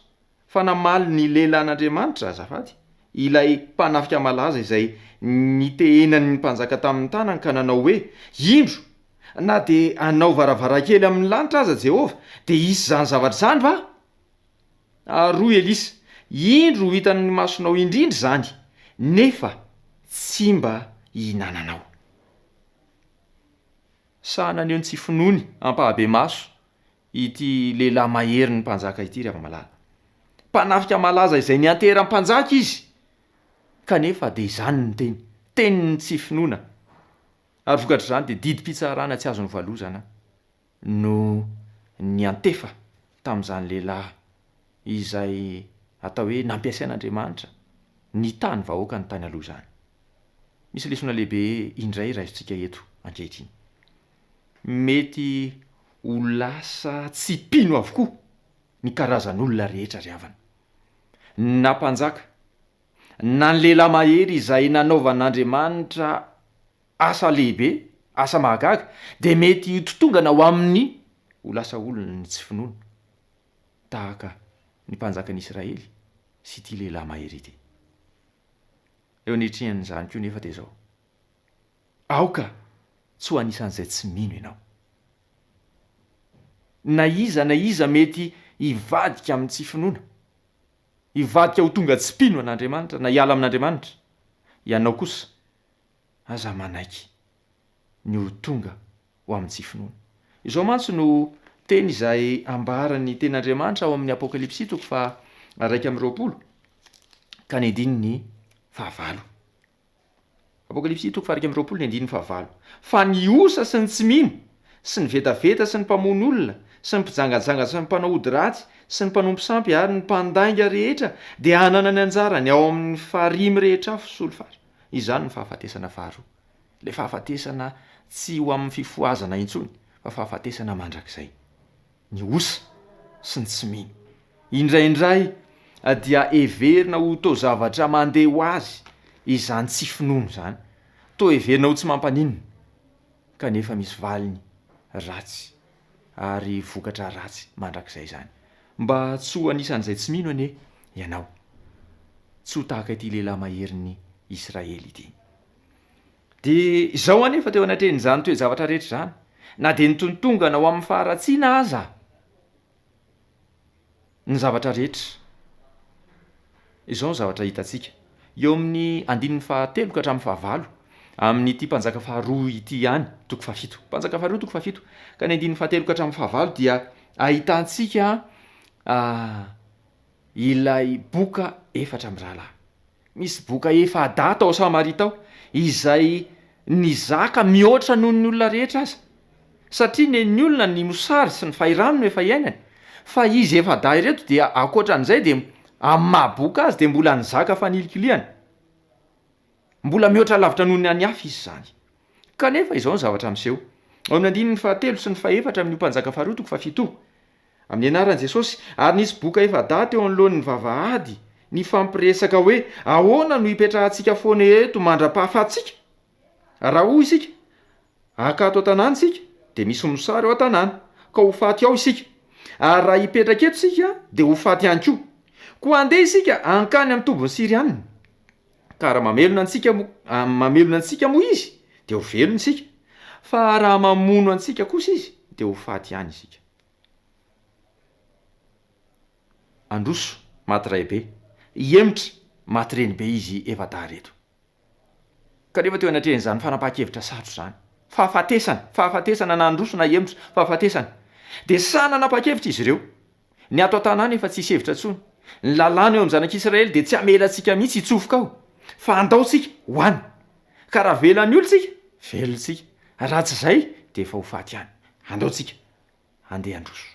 fa namaly ny lehilahin'Andriamanitra, azafady, ilay mpanafika malaza izay nitehenan'ny mpanjaka tamin'ny tanany ka nanao hoe, Indro, na dia hanao varavarankely amin'ny lanitra aza Jehovah, dia hisy izany zavatra izany va? Ary hoy Elisa, Indro ho hitan'ny masonao indrindra izany, nefa tsy mba hihinananao. Sahy naneho ny tsy finoany ampahabemaso ity lehilahy maherin'ny mpanjaka ity ry hava-malala. Mpanafika malaza izay nianteheran'ny mpanjaka izy, kanefa dia izany no teny, tenin'ny tsy finoana. Ary vokatr'izany dia didim-pitsarana tsy azo novalozana no niantefa tamin'izany lehilahy izay atao hoe nampiasain'Andriamanitra nitaha ny vahoakany tany aloha izany. Misy lesona lehibe indray raisintsika eto ankehitriny. Mety ho lasa tsy mpino avokoa ny karazan'olona rehetra ry havana. Na mpanjaka, na ny lehilahy mahery izay nanaovan'Andriamanitra asa lehibe, asa mahagaga, dia mety hitotongana ho amin'ny ho lasa olon'ny tsy finoana, tahaka ny mpanjakan'i Israely sy ity lehilahy mahery ity. Eo anatrehan'izany koa nefa dia izao, aoka tsy ho anisan'izay tsy mino ianao. Na iza na iza mety hivadika amin'ny tsy finoana, hivadika ho tonga tsy mpino an'Andriamanitra na hiala amin'Andriamanitra, ianao kosa aza manaiky ny ho tonga ho amin'ny tsy finoana. Izao mantsy no teny izay ambaran'ny Tenin'Andriamanitra ao amin'ny Apokalypsy toko faha 21 ka ny andininy fahavalo. Apokalypsy toko faha 21 ny andininy fahavalo. Fa ny osa sy ny tsy mino sy ny vetaveta sy ny mpamono olona sy ny mpijangajanga sy ny mpanao ody ratsy sy ny mpanompo sampy ary ny mpandainga rehetra dia hanana ny anjarany ao amin'ny farihy mirehitra afo solifara. Izany no fahafatesana faharoa. Ilay fahafatesana tsy ho amin'ny fifohazana intsony fa fahafatesana mandrakizay. Ny osa sy ny tsy mino. Indraindray dia heverina ho toa zavatra mandeha ho azy izany tsy finoana izany, toa heverina ho tsy mampaninona, kanefa misy valiny ratsy ary vokatra ratsy mandrakizay izany. Mba tsy ho anisan'izay tsy mino anie ianao, tsy ho tahaka ity lehilahy maherin'ny Israely ity. Dia izao anefa teo anatrehan'izany toe-javatra rehetra izany, na dia nitontongana ho amin'ny faharatsiana aza ny zavatra rehetra, izao ny zavatra hitantsika eo amin'ny andininy fahatelo ka hatramin'ny fahavalo amin'ity Mpanjaka faharoa ity ihany, toko fahafito. Mpanjaka faharoa toko fahafito ka ny andininy fahatelo ka hatramin'ny fahavalo dia ahitantsika ilay boka efatra mirahalahy. Nisy boka efa-dahy tao Samaria tao, izay nizaka mihoatra noho ny olona rehetra aza, satria nen'ny olona ny mosary sy ny fahirano no efa iainany, fa izy efa-dahy ireto dia ankoatra an'izay dia amin'ny maha boka azy dia mbola nizaka fanilikilihana. Mbola mihoatra lavitra noho ny an'ny hafa izy izany. Kanefa izao ny zavatra miseho, ao amin'ny andininy fahatelo sy ny fahefatra amin'io Mpanjaka faharoa toko fahafito io, Amin'ny anaran'i Jesosy. Ary nisy boka efa-dahy teo anoloan'ny vavahady nifampiresaka hoe, Ahoana no hipetrahantsika foana eto mandra-pahafatintsika? Raha hoy isika, Hakato an-tanàna isika, dia misy mosary ao an-tanàna, ka ho faty ao isika. Ary raha hipetraka eto isika, dia ho faty ihany koa. Koa andeha isika hankany amin'ny tobin'ny Syrianina. Ka raha mamelona antsika moa, mamelona antsika moa izy, dia ho velona isika. Fa raha mamono antsika kosa izy, dia ho faty ihany isika. Androso, maty raibe. Hihemotra, maty renibe izy efa-dahy ireto. Kanefa teo anatrehan'izany fanapahan-kevitra sarotra izany, fahafatesana, fahafatesana na handroso na hihemotra, fahafatesana, dia sahy nanapa-kevitra izy ireo. Ny ato an-tanàna efa tsy hisy hevitra intsony. Ny lalàna eo amin'ny zanak'Israely dia tsy hamela antsika mihitsy hitsofoka ao, fa andao tsika ho any. Ka raha avelan'ny olona isika, velona isika. Raha tsy izay, dia efa ho faty ihany. Andao tsika handeha handroso.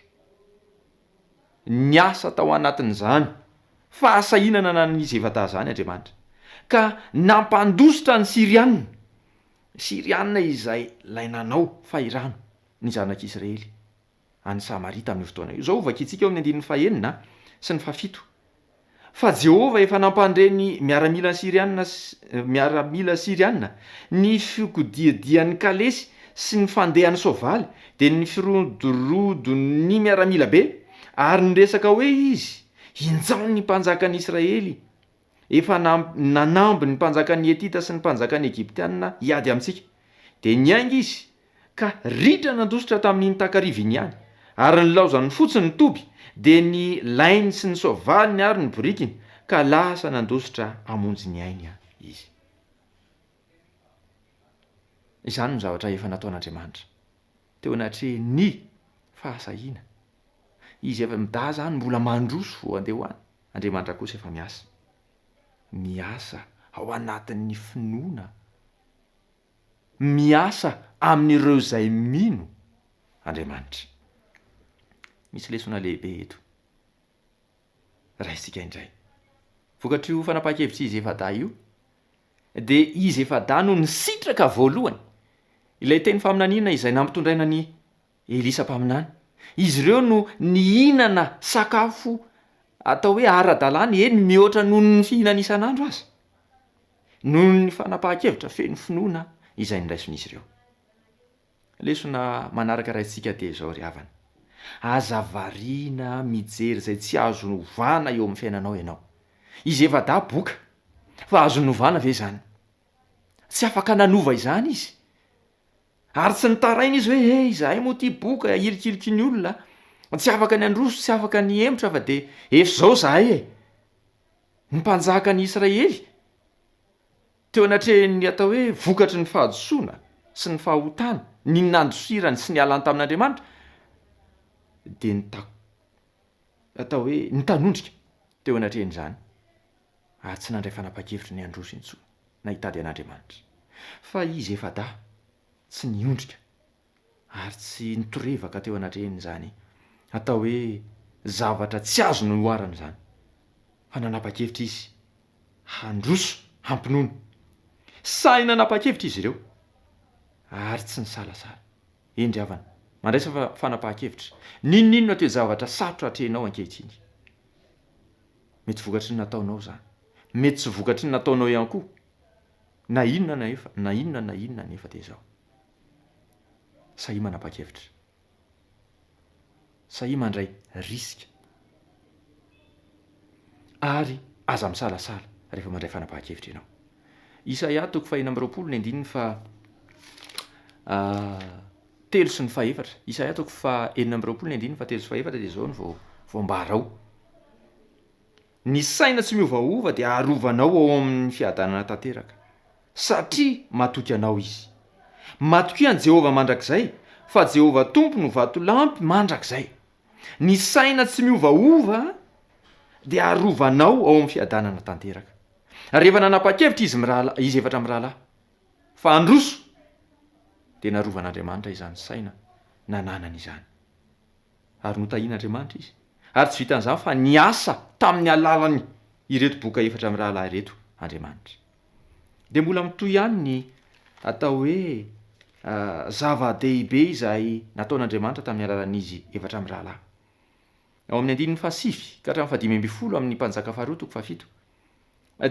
Niasa tao anatin'izany fahasahiana nananan'izy efa-dahy izany Andriamanitra, ka nampandositra ny Syriana, Syriana izay ilay nanao fahirano ny zanak'Israely any Samaria tamin'io fotoana io. Izao hovakintsika eo amin'ny andininy fahenina sy ny fahafito, Fa Jehovah efa nampandre ny miaramila syriana miaramila syriana ny fikodiadian'ny kalesy sy ny fandehan'ny soavaly, dia ny firodorodon'ny miaramila be, ary niresaka hoe izy, Injao ny mpanjakan'ny Israely efa nanamby ny mpanjakan'ny Hetita sy ny mpanjakan'ny Egyptiana hiady amintsika. Dia niainga izy ka ritra nandositra tamin'iny takariva iny ihany, ary nilaozany fotsiny ny toby, dia ny lainy sy ny soavaliny ary ny borikiny, ka lasa nandositra hamonjy ny ainy izy. Izany no zavatra efa nataon'Andriamanitra teo anatrehan'ny fahasahiana. Izy efa midaha izany mbola mandroso vao handeha ho any, Andriamanitra kosa efa miasa. Miasa ao anatin'ny finoana. Miasa amin'ireo izay mino Andriamanitra. Misy lesona lehibe eto. Raisintsika indray. Vokatr'io fanapahan-kevitr'izy efa-dahy io, dia izy efa-dahy no nisitraka voalohany ilay teny faminaniana izay nampitondraina an'i Elisa mpaminany. Izy ireo no nihinana sakafo atao hoe ara-dalàna, eny mihoatra noho ny fihinana isan'andro aza. Noho ny fanapahan-kevitra feno finoana izay noraisin'izy ireo. Lesona manaraka raisintsika dia izao ry havana, aza variana mijery izay tsy azo ovana eo amin'ny fiainanao ianao. Izy efa-dahy boka, fa azony novana ve izany? Tsy afaka nanova izany izy. Ary tsy nitaraina izy hoe, he, izahay moa ity boka ahilikiliky ny olona, tsy afaka ny handroso, tsy afaka ny hihemotra fa dia efa izao izahay e. Ny mpanjakan'i Israely, teo anatrehan'ny atao hoe vokatry ny fahadisoana sy ny fahotana, ny nandosirany sy nialany tamin'Andriamanitra, dia nita- atao hoe nitanondrika teo anatrehan'izany, ary tsy nandray fanapahan-kevitra ny handroso intsony na hitady an'Andriamanitra. Fa izy efa-dahy tsy niondrika ary tsy nitorevaka teo anatrehan'izany atao hoe zavatra tsy azo noharana izany, fa nanapa-kevitra izy handroso hampinono. Sahy nanapa-kevitra izy ireo ary tsy nisalasala. Eny ry havana, Mandraisa fanapahan-kevitra. N'inon'inona toe-javatra sarotra atrehinao ankehitriny. Mety vokatry ny nataonao izany. Mety tsy vokatry ny nataonao ihany koa. Na inona na efa, na inona na inona anefa dia izao. Sahia manapa-kevitra. Sahia mandray risque. Ary aza misalasala rehefa mandray fanapahan-kevitra ianao. Isaia toko fahenina amby 20 ny andininy faha telo sy ny fahefatra. Isaia toko faha 26 ny andininy fahatelo sy fahefatra dia izao no vao voambara ao. Ny saina tsy miovaova dia arovanao ao amin'ny fiadanana tanteraka, satria matoky anao izy. Matokia an'i Jehovah mandrakizay, fa Jehovah Tompo no vatolampy mandrakizay. Ny saina tsy miovaova dia arovanao ao amin'ny fiadanana tanteraka. Rehefa nanapa-kevitra izy mirahalahy, izy efatra mirahalahy, fa handroso, dia narovan'Andriamanitra izany saina nananany izany. Ary notahian'Andriamanitra izy. Ary tsy vitan'izany fa niasa tamin'ny alalan' ireto boka efatra mirahalahy ireto Andriamanitra. Dia mbola mitohy ihany ny atao hoe zava-dehibe izay nataon'Andriamanitra tamin'ny alalan'izy efatra mirahalahy. Ao amin'ny andininy fahasivy ka hatramin'ny fahadimy ambin'ny folo amin'ny Mpanjaka faharoa toko fahafito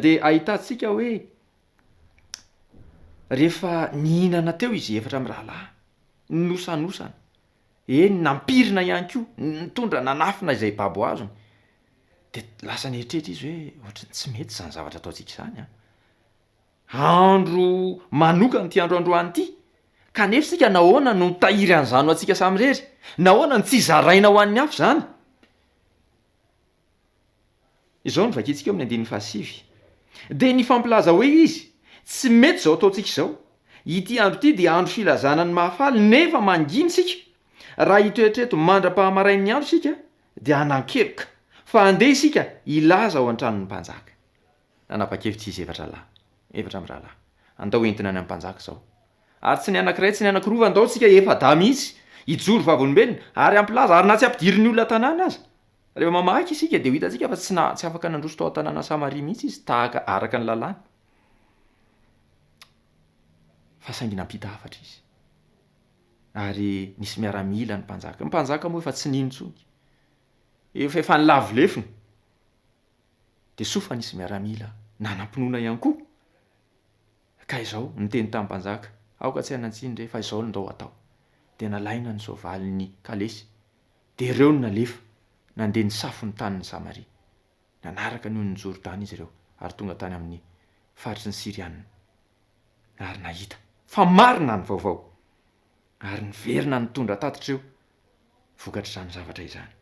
dia ahitantsika hoe rehefa nihinana teo izy efatra mirahalahy, nosanosana, eny nampirina ihany koa, nitondra nanafina izay babo azony, dia lasa nieritreritra izy hoe ohatran'ny tsy mety izany zavatra ataontsika izany an! Andro manokana ity andro androany ity, kanefa isika nahoana no mitahiry an'izany ho antsika samirery? Nahoana no tsy zaraina ho an'ny hafa izany? Izao no vakintsika eo amin'ny andininy fahasivy, Dia nifampilaza hoe izy, Tsy mety izao ataontsika izao. Ity andro ity dia andro filazana ny mahafaly, nefa mangina isika. Raha hitoetra eto mandra-pahamarain'ny andro isika, dia hanan-keloka. Fa handeha isika hilaza ao an-tranon'ny mpanjaka. Nanapa-kevitra izy efatra lahy, efatra mirahalahy, Andao entina any amin'ny mpanjaka izao. Ary tsy ny anankiray, tsy ny anankiroa, fa andao isika efa-dahy mihitsy hijoro vavolombelona, ary hampilaza, ary na tsy hampidirin'ny olona an-tanàna aza. Rehefa mamaky isika dia ho hitantsika fa tsy na, tsy afaka nandroso tao an-tanànan'i Samaria mihitsy izy tahaka araka ny lalàna. Fa saingy nampita hafatra izy. Ary nisy miaramila ny mpanjaka. Ny mpanjaka moa efa tsy nino intsony. Efa efa nilavo lefona. Dia soa fa nisy miaramila nanam-pinoana ihany koa. Ka izao, niteny tamin'ny mpanjaka, Aoka tsy hanan-tsiny re, fa izao no ndao hatao. Dia nalaina ny soavalin'ny kalesy, Dia ireo no nalefa, nandeha nisafo ny tanin'i Samaria. Nanaraka ny onin'i Jordana izy ireo, ary tonga tany amin'ny faritry ny Syrianina, ary nahita fa marina ny vaovao, ary niverina nitondra tatitra eo vokatr'izany zavatra izany.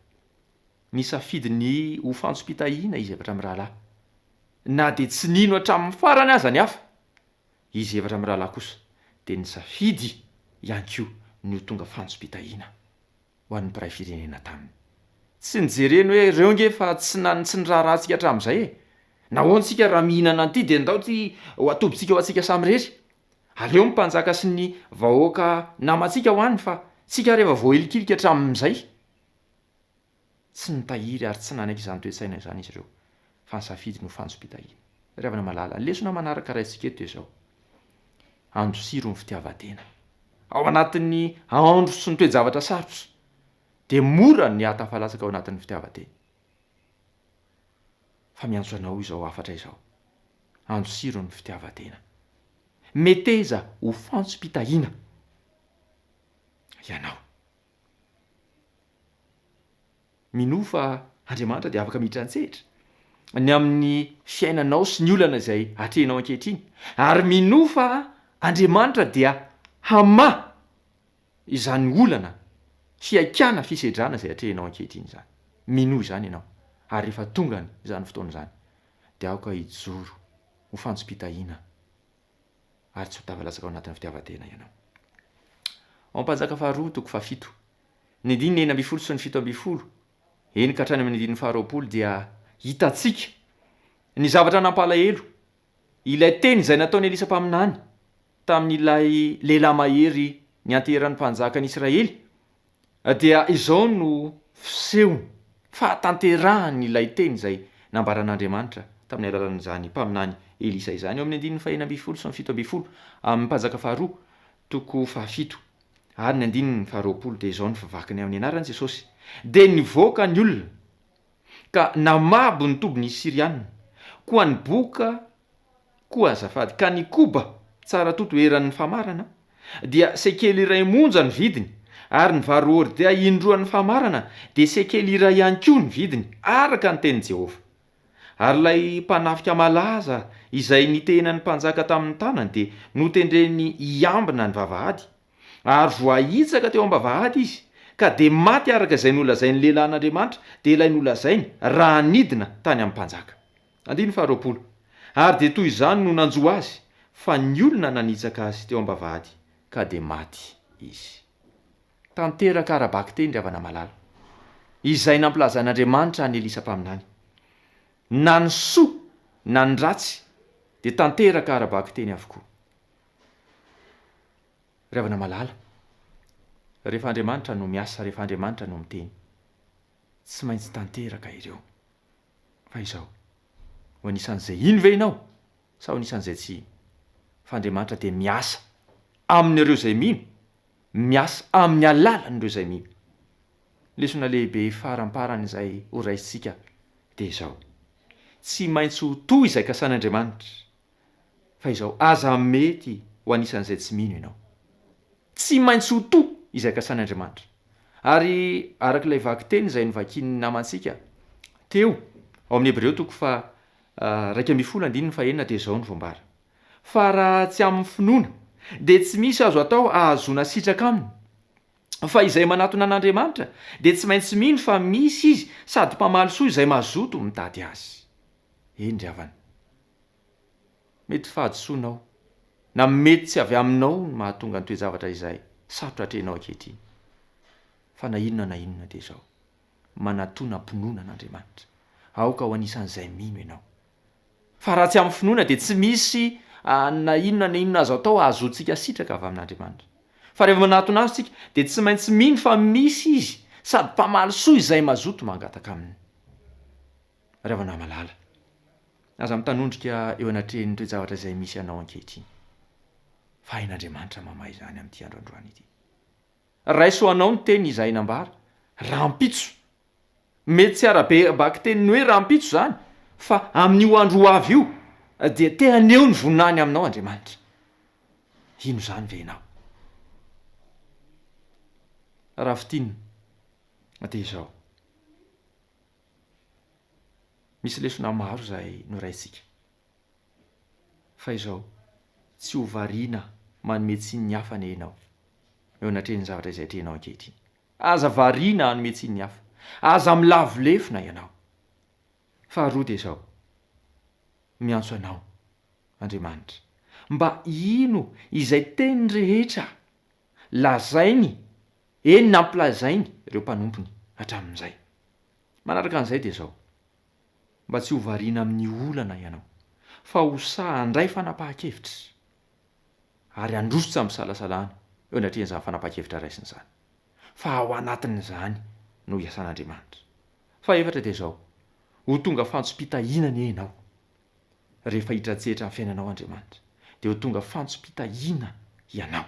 Nisafidy ny ho fantsom-pitahiana izy efatra mirahalahy, na dia tsy nino hatramin'ny farany aza ny hafa. Izy efatra mirahalahy kosa dia nisafidy ihany koa ny ho tonga fantsom-pitahiana. ho an'ny mpiray firenena taminy. Tsy nijereny hoe ireo nge fa tsy na tsy niraharaha antsika hatramin'izay e! Nahoana isika raha mihinana an'ity dia ndao ity ho atobintsika ho antsika samirery? Aleo ny mpanjaka sy ny vahoaka namantsika ho any fa tsika ary efa voahilikilika hatramin'izay. Tsy nitahiry ary tsy nanaiky izany toe-tsaina izany izy ireo fa nisafidy ny ho fanjom-pitahiana. Ry havana malala, ny lesona manaraka raisintsika eto dia izao, Andosiro ny fitiavan-tena. Ao anatin'ny andro sy ny toe-javatra sarotra, dia mora ny hahatafalatsaka ao anatin'ny fitiavan-tena. Fa miantso anao izao hafatra izao, Andosiro ny fitiavan-tena. Meteza ho fantsom-pitahiana ianao. Minoa fa Andriamanitra dia afaka miditra an-tsehatra ny amin'ny fiainanao sy ny olana izay atrehinao ankehitriny, ary minoa fa Andriamanitra dia hamaha izany olana, fihaikana, fisedrana izay atrehinao ankehitriny izany. Minoa izany ianao, ary rehefa tonga izany fotoana izany, dia aoka hijoro ho fantsom-pitahiana ary tsy ho tafalatsaka ao anatin'ny fitiavan-tena ianao. Ao Ampanjaka faharoa toko fahafito, ny andininy 16 sy ny 17, eny ka hatrany amin'ny andininy faharoapolo dia hitantsika ny zavatra nampalahelo, ilay teny izay nataon'i Elisa mpaminany tamin'ilay lehilahy mahery nianteheran'ny mpanjakan'i Israely, Dia izao no fisehony, fahatanterahany ilay teny izay nambaran'Andriamanitra tamin'ny alalan'izany mpaminany Elisa izany, eo amin'ny andininy fahenina ambin'ny folo sy ny 17 amin'ny Mpanjaka faharoa, toko fahafito. Ary ny andininy faharoapolo dia izao ny fivakiny amin'ny anaran'i Jesosy, Dia nivoaka ny olona, ka namabo ny tobin'ny Syriana, koa ny boka koa azafady, ka ny koba tsara toto eran'ny famarana dia sekely iray monja ny vidiny, ary ny vary hordea indroan'ny famarana dia sekely iray ihany koa ny vidiny, araka ny tenin'i Jehovah. Ary ilay mpanafika malaza izay nitehenan'ny mpanjaka tamin'ny tanany dia notendreny hiambina ny vavahady, ary voahitsaka teo am-bavahady izy, ka dia maty araka izay nolazain'ny lehilahin'Andriamanitra, dia ilay nolazainy raha nidina tany amin'ny mpanjaka. Andininy faharoapolo. Ary dia toy izany no nanjo azy, fa ny olona nanitsaka azy teo am-bavahady, ka dia maty izy. Tanteraka ara-bakiteny ry havana malala, izay nampilazain'Andriamanitra an'i Elisa mpaminany. Na ny soa na ny ratsy dia tanteraka ara-bakiteny avokoa. Ry havana malala, rehefa Andriamanitra no miasa, rehefa Andriamanitra no miteny, tsy maintsy tanteraka ireo. Fa izao, ho anisan'izay hino ve ianao sa ho anisan'izay tsy hino? Fa Andriamanitra dia miasa amin'ireo izay mino, miasa amin'ny alalan'ireo izay mino. Lesona lehibe faramparany izay ho raisintsika dia izao, tsy maintsy ho toa izay kasain'Andriamanitra, fa izao, aza mety ho anisan'izay tsy mino ianao. Tsy maintsy ho toa izay kasain'Andriamanitra. Ary araka ilay vakiteny izay novakian'ny namantsika teo, ao amin'ny Hebreo toko faha 11 andininy fahenina dia izao no voambara, Fa raha tsy amin'ny finoana, dia tsy misy azo atao hahazoana sitraka aminy. Fa izay manatona an'Andriamanitra dia tsy maintsy mino fa misy Izy sady mpamaly soa izay mazoto mitady Azy. Eny ry havana, mety fahadisoanao na mety tsy avy aminao no mahatonga ny toe-javatra izay sarotra atrehinao ankehitriny. Fa na inona na inona dia izao, manatona am-pinoana an'Andriamanitra. Aoka ho anisan'izay mino ianao. Fa raha tsy amin'ny finoana dia tsy misy na inona na inona azo atao hahazoantsika sitraka avy amin'Andriamanitra. Fa rehefa manatona Azy isika dia tsy maintsy mino fa misy Izy sady mpamaly soa izay mazoto mangataka Aminy. Ry havana malala, aza mitanondrika eo anatrehan'ny toe-javatra izay misy anao ankehitriny, fa hain'Andriamanitra mamaha izany amin'ity andro androany ity. Raiso ho anao ny teny izay nambara, rahampitso. Mety tsy ara-bakitenin'ny hoe rahampitso izany, fa amin'io andro ho avy io, dia te haneho ny voninahiny aminao Andriamanitra. Hino izany ve ianao? Raha fintinina, dia izao. Misy lesona maro izay noraisintsika. Fa izao, tsy ho variana manome tsiny ny hafa anie ianao, eo anatrehan'ny zavatra izay atrehinao ankehitriny. Aza variana hanome tsiny ny hafa. Aza milavo lefona ianao. Faharoa dia izao, miantso anao Andriamanitra mba hino izay teny rehetra lazainy, eny nampilazainy ireo mpanompony hatramin'izay. Manaraka an'izay dia izao, mba tsy ho variana amin'ny olana ianao, fa ho sahy handray fanapahan-kevitra ary handroso tsy amim-pisalasalana eo anatrehan'izany fanapahan-kevitra raisina izany, fa ao anatin'izany no hiasan'Andriamanitra. Fahefatra dia izao, ho tonga fantsom-pitahiana anie ianao rehefa hitrajetra ny fiainanao Andriamanitra, dia ho tonga fantsom-pitahiana ianao.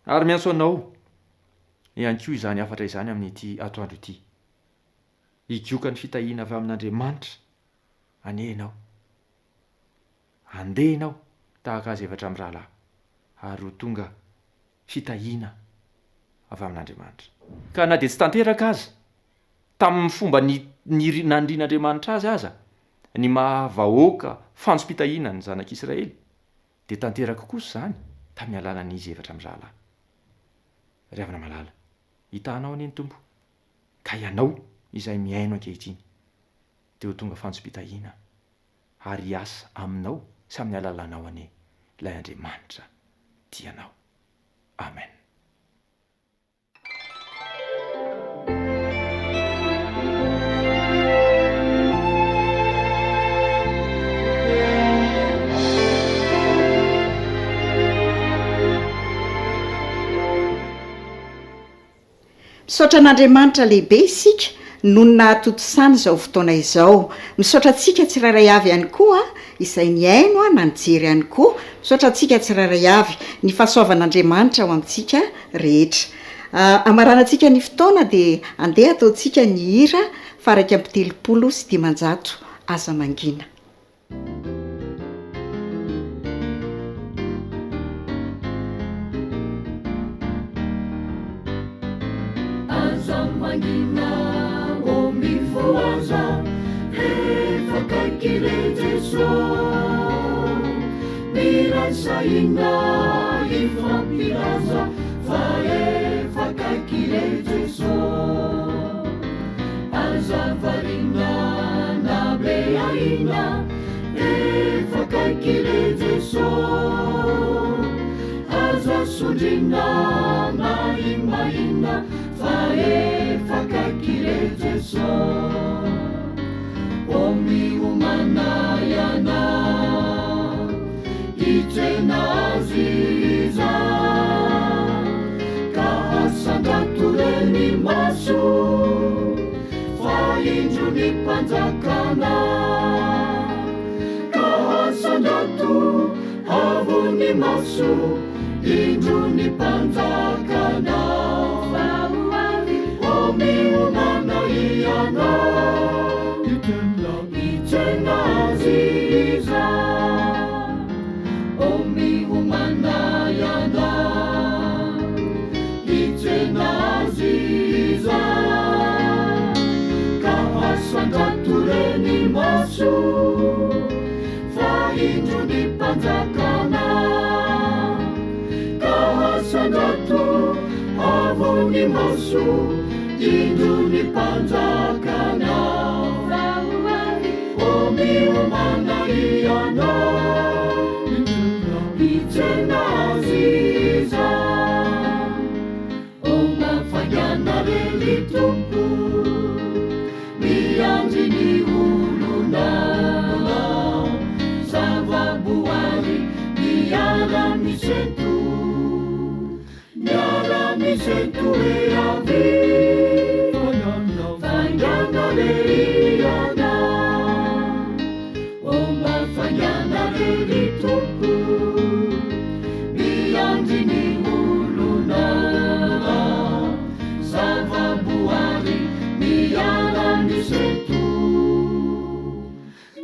Ary miantso anao ihany koa izany hafatra izany amin'ity atoandro ity. Higoka ny fitahiana avy amin'Andriamanitra anie ianao. Handeha ianao tahaka azy efatra mirahalahy ary ho tonga fitahiana avy amin'Andriamanitra. Ka na dia tsy tanteraka aza tamin'ny fomba nanirian'Andriamanitra azy aza ny maha vahoaka fantsom-pitahiana ny zanak'Israely, dia tanteraka kosa izany tamin'ny alalan'izy efatra mirahalahy. Ry havana malala, hitahanao anie ny Tompo, ka ianao izay mihaino ankehitriny dia ho tonga fantsom-pitahiana ary hiasa aminao sy amin'ny alalanao anie ilay Andriamanitra tia anao. Amen. Misaotra an'Andriamanitra lehibe isika. noho ny nahatontosana izao fotoana izao. Misaotra antsika tsirairay avy ihany koa izay nihaino na nijery ihany koa. Misaotra antsika tsirairay avy. Ny fahasoavan'Andriamanitra ho amintsika rehetra. Hamaranantsika ny fotoana dia andeha ataontsika ny hira faha 531 Aza mangina. Aza mangina ô mifohaza Efa akaiky re Jeso Miray sahina hifampilaza Fa efa akaiky re Jeso Aza variana na be ahiana Efa akaiky re Jeso Aza sondriana na imahina Fa efa akaiky re Jeso O miomana ianao Hitsena Azy izaho Ka asandrato re ny maso Fa indro ny Mpanjakanao Ka asandrato avo ny maso Indro ny Mpanjakanao Fa ho avy O miomana ianao Hitsena Azy izaho O miomana ianao Hitsena Azy izaho Ka asandrato re ny maso Fa indro ny Mpanjakanao Ka asandrato avo ny maso Indro ny Mpanjakanao Fa ho avy O miomana ianao Hitsena Azy izaho O mba faingàna re ry Tompo Miandry ny olonao Zava-boary miara-misento Miara-misento e avia Faingàna re ianao O mba faingàna re ry Tompo Miandry ny olonao Zava-boary miara-misento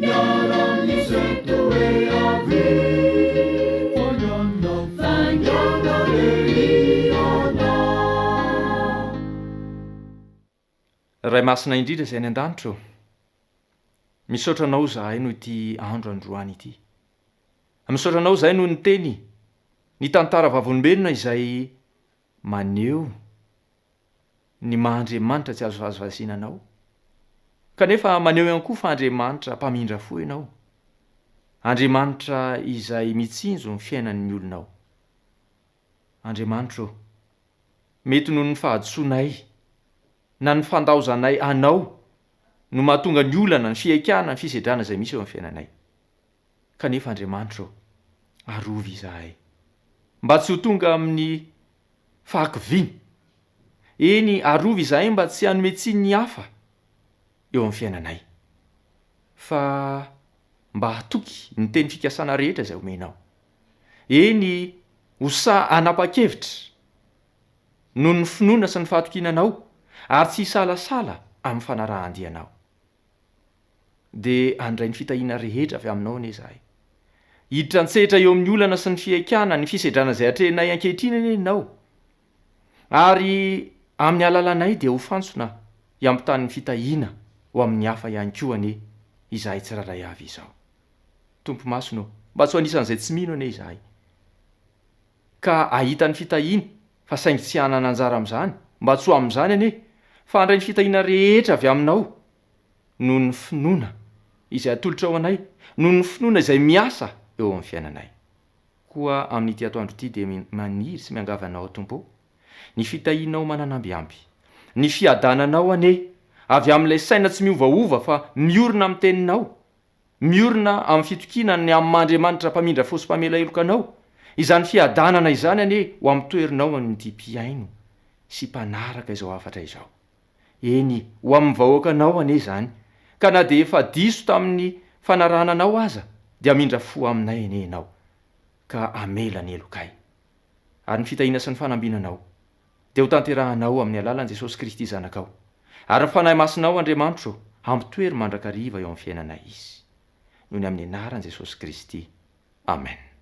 Miara-misento e avia Faingàna re ianao. Ray Masina indrindra izay any an-danitra ô, misaotra Anao izahay noho ity andro androany ity. Misaotra Anao izahay noho ny teny, ny tantara vavolombelona izay maneho ny maha Andriamanitra tsy azo vazivaziana Anao, kanefa maneho ihany koa fa Andriamanitra mpamindra fo Ianao, Andriamanitra izay mitsinjo ny fiainan'ny olonao. Andriamanitra ô, mety noho ny fahadisoanay na ny fandaozanay Anao no mahatonga ny olana, ny fihaikana, ny fisedrana izay misy eo amin'ny fiainanay. Kanefa Andriamanitra ô, arovy izahay mba tsy ho tonga amin'ny fahakiviana. Eny, arovy izahay mba tsy hanome tsiny ny hafa eo amin'ny fiainanay, fa mba hatoky ny teny fikasana rehetra izay omenao. Eny, ho sahy hanapa-kevitra noho ny finoana sy ny fahatokiana Anao, ary tsy hisalasala amin'ny fanarahan-dia Anao. Dia handray ny fitahiana rehetra avy Aminao anie izahay. Hiditra an-tsehatra eo amin'ny olana sy ny fihaikana, ny fisedrana izay atrehinay ankehitriny anie Ianao. Ary amin'ny alalanay dia ho fantsona hiampitany ny fitahiana ho amin'ny hafa ihany koa anie izahay tsirairay avy izao. Tompo Masina ô, mba tsy ho anisan'izay tsy mino anie izahay, ka hahita ny fitahiana fa saingy tsy hanana anjara amin'izany, mba tsy ho amin'izany anie, fa handray ny fitahiana rehetra avy Aminao noho ny finoana izay atolotrao anay, noho ny finoana izay miasa eo amin'ny fiainanay. Koa amin'ity atoandro ity dia maniry sy miangavy Anao aho Tompo ô, ny fitahianao mananambiamby, ny fiadananao anie, avy amin'ilay saina tsy miovaova fa miorina amin'ny Teninao, Miorina amin'ny fitokiana ny amin'ny maha Andriamanitra mpamindra fo sy mpamela heloka anao, izany fiadanana izany anie ho amin'ny toerinao amin'ity mpihaino sy mpanaraka izao hafatra izao. Eny, ho amin'ny vahoakanao anie izany, ka na dia efa diso tamin'ny fanarahana Anao aza, dia hamindra fo aminay anie Ianao, ka hamela ny helokay. Ary ny fitahiana sy ny fanambinanao dia ho tanterahanao amin'ny alalan'i Jesosy Kristy Zanakao, ary ny Fanahy Masinao, Andriamanitro ô, hampitoery mandrakariva eo amin'ny fiainanay Izy. Noho ny amin'ny anaran'i Jesosy Kristy. Amen.